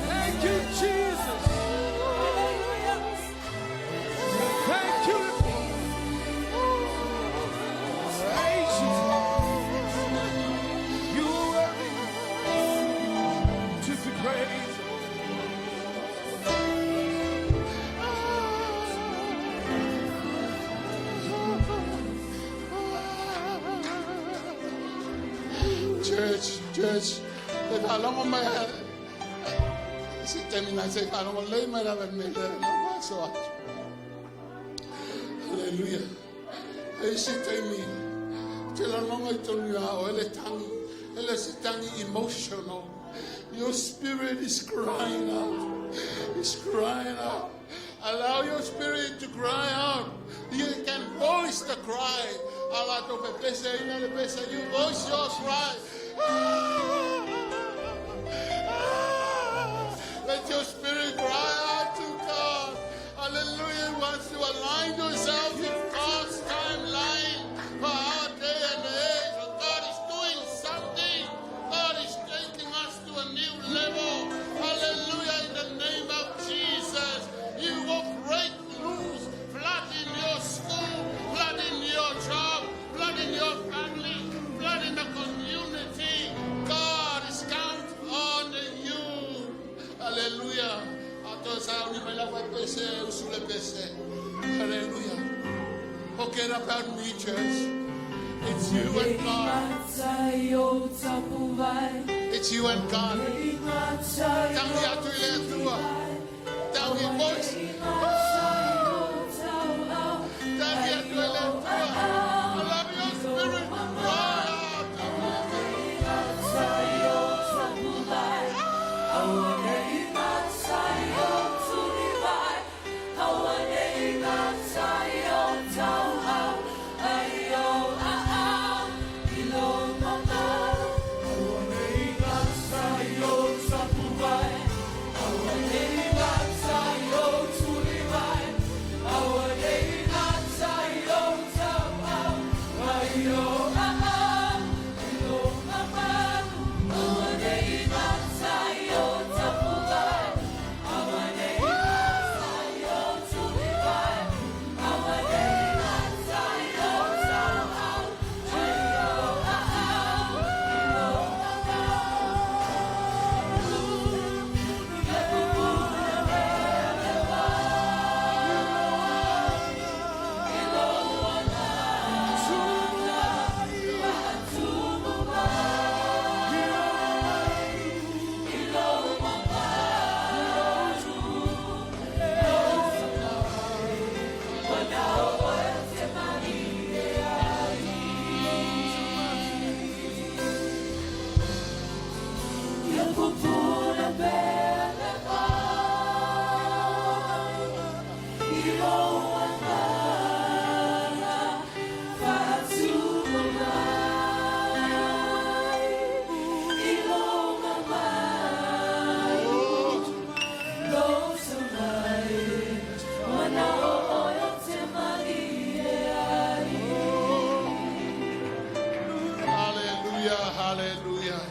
Thank you, Jesus. Thank you. Praise you, Father. You are worthy to be praised. Church, church, le faalogo mai se taimi na se faalogo lelei mai lava i le mea lea na faaso atu. Haleluia. E isi taimi, te laloga i tonu iā oe le tagi, e le o se tagi emotional. Your spirit is crying out. It's crying out. Allow your spirit to cry out. You can voice the cry. Ala to pepese ina le pese. You voice your cry. Ah, ah. Let your spirit cry out to God. Hallelujah. He wants to align yourself with God's timeline for our day and age. God is doing something. God is taking us to a new level. Hallelujah. In the name of Jesus. You will break loose. Flood in your school, flood in your job, flood in your family, flood in the community. God is count on you. Hallelujah. Ato sa uni mai lava pese, usule pese. Forget about me, church. It's you and God. It's you and God. Tangi atu i le Atua. Tangi voice. Tangi atu i le Atua. I love your spirit. Cry out. Hallelujah, hallelujah.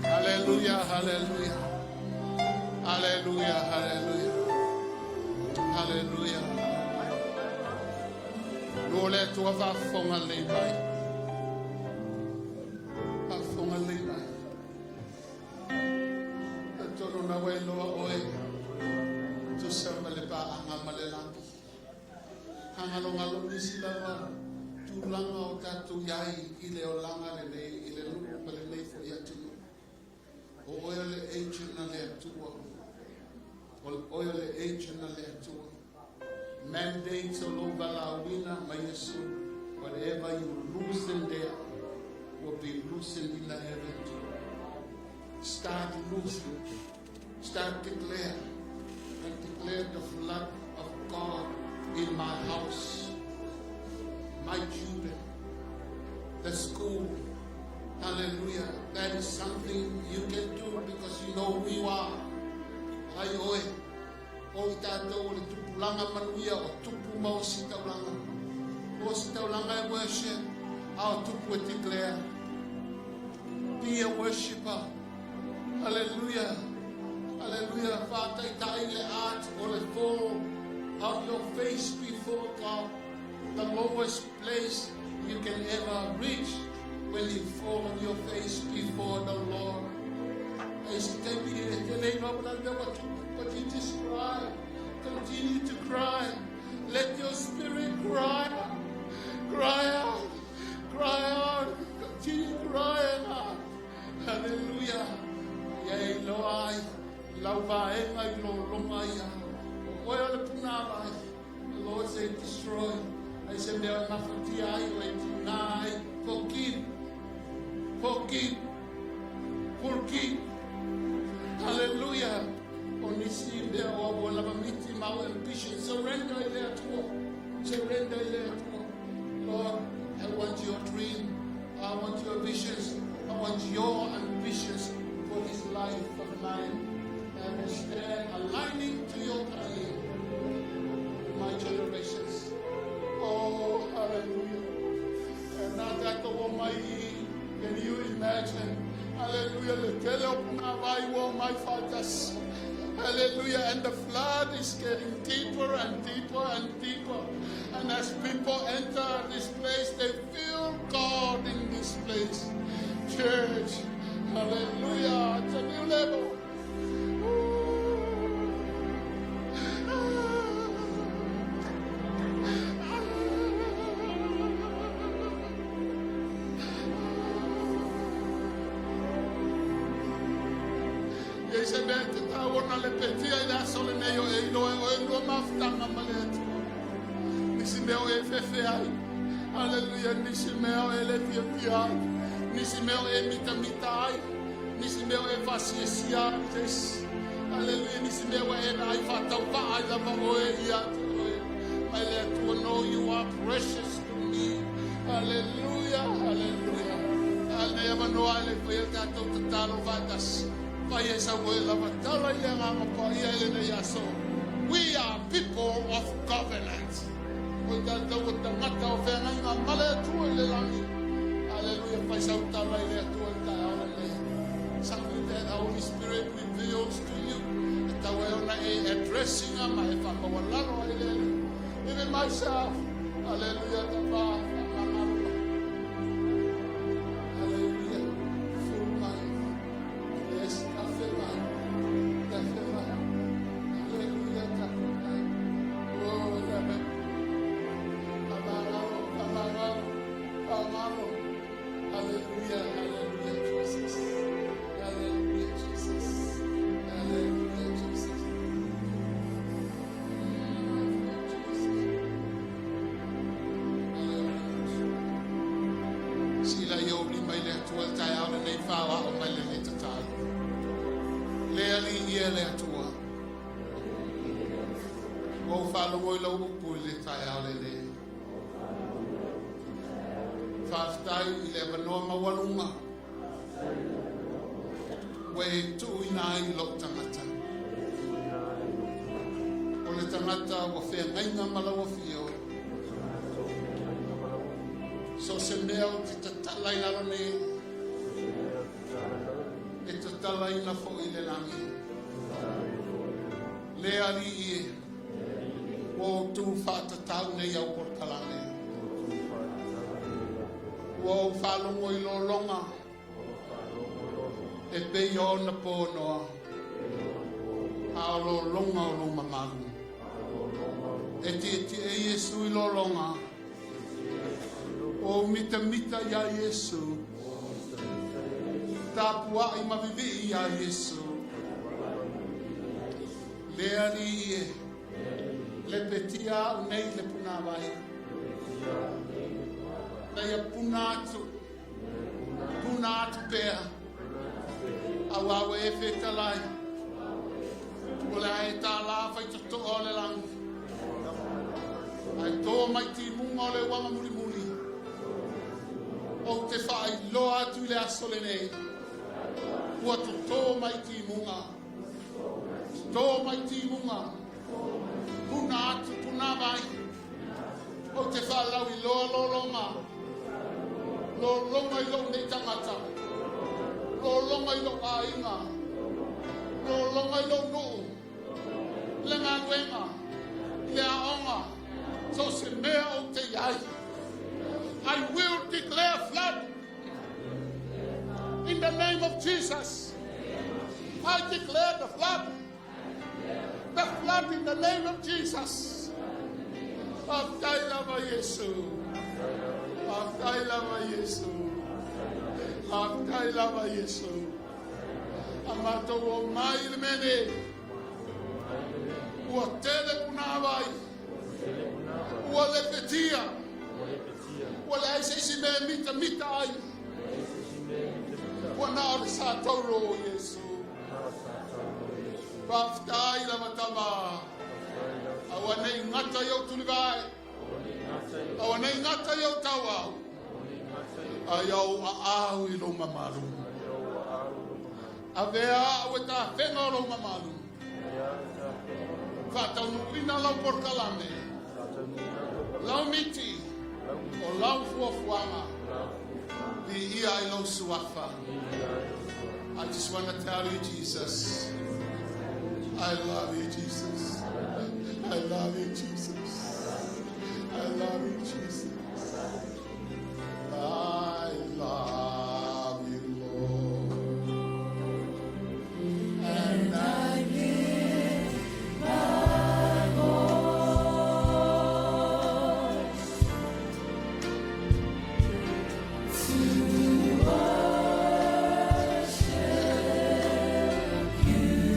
Hallelujah, hallelujah. Hallelujah, hallelujah. Hallelujah. No le Atua faafofoga lelei mai. Faafofoga lelei mai. Talitonu na ua iloa oe. Tusa ma le paaga ma le lagi. Hagalogalo nisi lava tulaga o tatou iai i le olaga lenei i le nuu ma lenei foi atunuu. O oe o le agent a le Atua. O oe o le agent a le Atua. Mandates o lou valaauina ma Iesu. Whatever you loosen there will be loosened in the heaven too. Start loosing. Start declare. And declare the flood of God in my house, my children, the school. Hallelujah. That is something you can do because you know who you are. Ai oe. O i tātou o le tupulaga manuia o tupu ma ositaulaga. O ositaulaga e worship. A o tupu e declare. Be a worshipper. Hallelujah. Hallelujah. Faataitai le art o le fall on your face before God. The lowest place you can ever reach when you fall on your face before the Lord. But you just cry. Continue to cry. Let your spirit cry. Cry out. Cry out. Continue crying out. Hallelujah. Ia e iloa ai, lau vaega i lo longa ia. O oe o le punāvai. The Lord said destroy. Ai se mea e mafatia ai o e tina ai. Forgive. Forgive. Forgive. Hallelujah. O nisi mea o ua lava miti ma o ambition. Surrender i le Atua. Surrender i le Atua. Lord, I want your dream. I want your visions. I want your ambitions for this life of mine. I will stand aligning to your calling, my generations. Oh, hallelujah. And not that the my Can you imagine? Hallelujah. Le tele o punāvai ua omai faatasi. Hallelujah. And the flood is getting deeper and deeper and deeper. And as people enter this place, they feel God in this place. Church, hallelujah. It's a new level. Ooh. Ah. se mea e tatau ona lepetia i le aso lenei o e iloa e oe lua mafutaga ma le Atua. Nisi mea o e fefe ai. Haleluia, nisi mea o e le fiafia ai. Nisi mea o e mitamita ai. Nisi mea o e faasiasia ai i se isi. Haleluia, nisi mea ua e vaai faatauvaa ai lava oe ia te oe. Mai le Atua, no, you are precious to me. Haleluia, haleluia. A lenei avanoa e le i faia le tatou tatalo faatasi. Fai e sau oe lava tala i le agaga paia i lenei aso. We are people of covenant. O tatou o tagata o feagaiga ma le Atua i le lagi. Haleluia, fai sau tala i le Atua i le taeao lenei. Something that the Holy Spirit reveals to you. E tau ai ona e addressinga ma e whakamaualalo ai le Alii. Even myself. Hallelujah. Tapa, whakamangalo mai. Hallelujah. Full mai. Yes, tafe mai. Tafe mai. Hallelujah. Tafe mai. Oh, tafe. Whakamangalo, whakamangalo, whakamangalo. Hallelujah. Hallelujah, Jesus. Hallelujah, Jesus. Hallelujah, Jesus. Jesus. Hallelujah. Sila i ou lima i le Atua i le taeao lenei faaoao mai lenei tatalo. Le Alii e le Atua. Ua ou faalogo i lau upu i le taeao lenei. Faafetai i le avanoa maualuga. Ua e tuuina ai i lou tagata. O le tagata ua feagaiga ma lau afio. So se mea ou te tatala i lalo nei. E tatalaina foi i le lagi. Le Alii e. Ua ou tu faatatau nei au polokalame. Ua ou faalogo i lologa. E pei ona po Noa. A o lologa o lou mamalu. E tietie Iesu i lologa. Ua ou mitamita iā Iesu. Tapuai ma vivii iā Iesu. Le Alii e. Lepetia au nei i le punāwai. Na ia puna atu. Puna atu pea. Auā ua e fetalai. O le a e tālā whai totoa o le lagi. Ae tō mai timuga o le uaga mulimuli. Ou te faailoa atu i le aso lenei. Ua totō mai timuga. Tō mai timuga. Puna atu, puna mai. Ou te faalauiloa lologa. Lologa i lou nei tagata. Lologa i lou aiga. Lologa i lou nuu. Le galuega. Le aoga. So se mea ou te iai. I will declare flood. In the name of Jesus. I declare the flood. The flood in the name of Jesus. Faafetai lava Iesu. Faafetai lava Iesu. Faafetai lava Iesu. A matou omai i le mea nei. Ua tele punāwai. Ua lepetia. Ua leai se isi mea e mitamita ai. Ua na o le sa tauro o Iesu. Faafetai lava tama. Aua nei gata i ou tulivae. Aua nei gata i ou tauau. Ai au aau i lou mamalu. Avea au e tafega o lou mamalu. Faataunuuina lau polokalame. Lau miti. O lau fuafuaga. Viia ai lou suafa. I just want to tell you, Jesus, I love you, Jesus. I love you, Jesus. I love you, Jesus. I love you, Lord. And I lift my voice to worship you.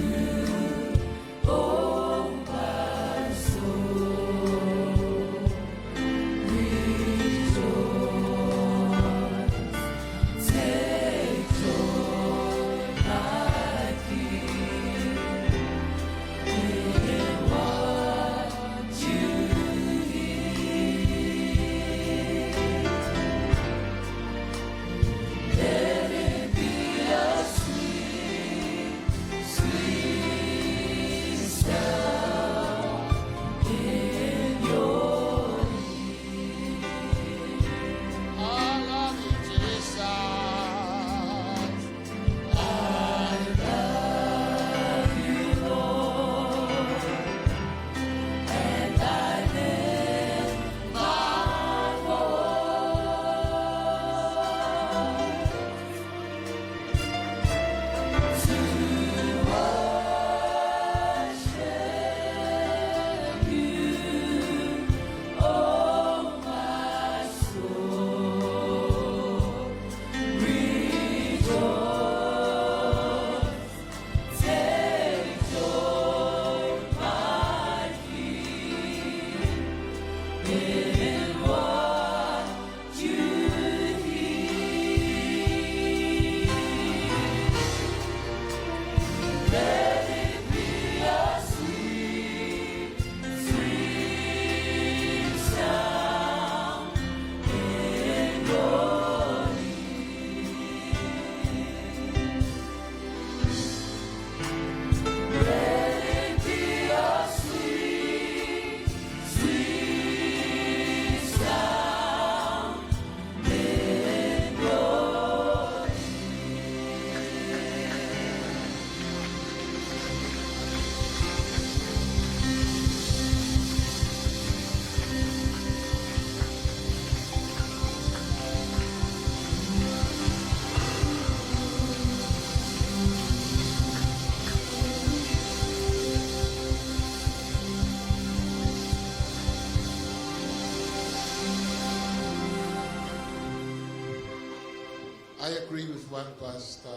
I agree with what Pastor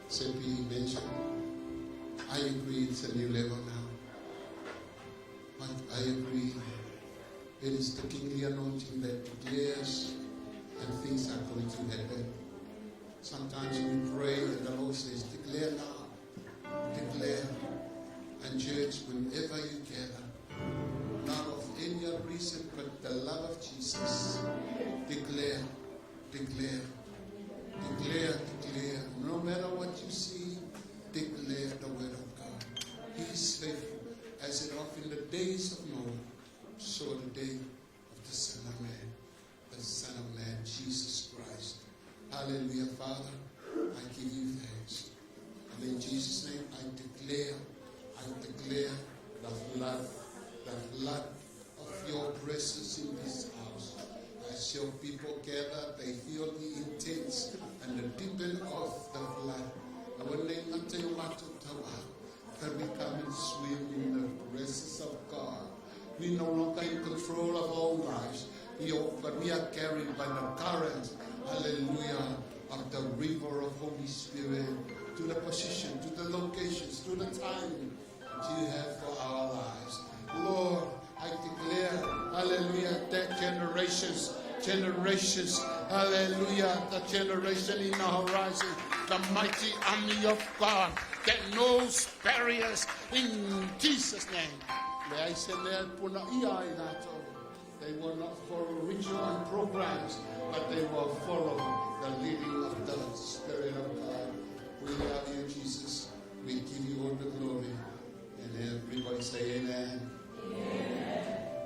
Sepi mentioned. I agree it's a new level now. But I agree it is the kingly anointing that declares and things are going to happen. Sometimes we pray and the Lord says, "Declare now, declare." And church, whenever you gather, not of any other reason but the love of Jesus, declare, declare, declare, declare. No matter what you see, declare the word of God. He is faithful. As it of in the days of Noah, so the day of the Son of Man, the Son of Man, Jesus Christ. Hallelujah, Father. I give you thanks. And in Jesus' name, I declare the flood of your presence in this house. As your people gather, they feel the intense and the deepen of the flood. That we come and swim in the presence of God. We no longer in control of our own lives, but we are carried by the current, hallelujah, of the river of Holy Spirit to the position, to the locations, to the time that you have for our lives. Lord, I declare, hallelujah, that generations, generations, hallelujah, the generation in the horizon, the mighty army of God that knows barriers in Jesus' name. They will not follow ritual and programs, but they will follow the leading of the Spirit of God. We love you, Jesus. We give you all the glory. And everybody say amen.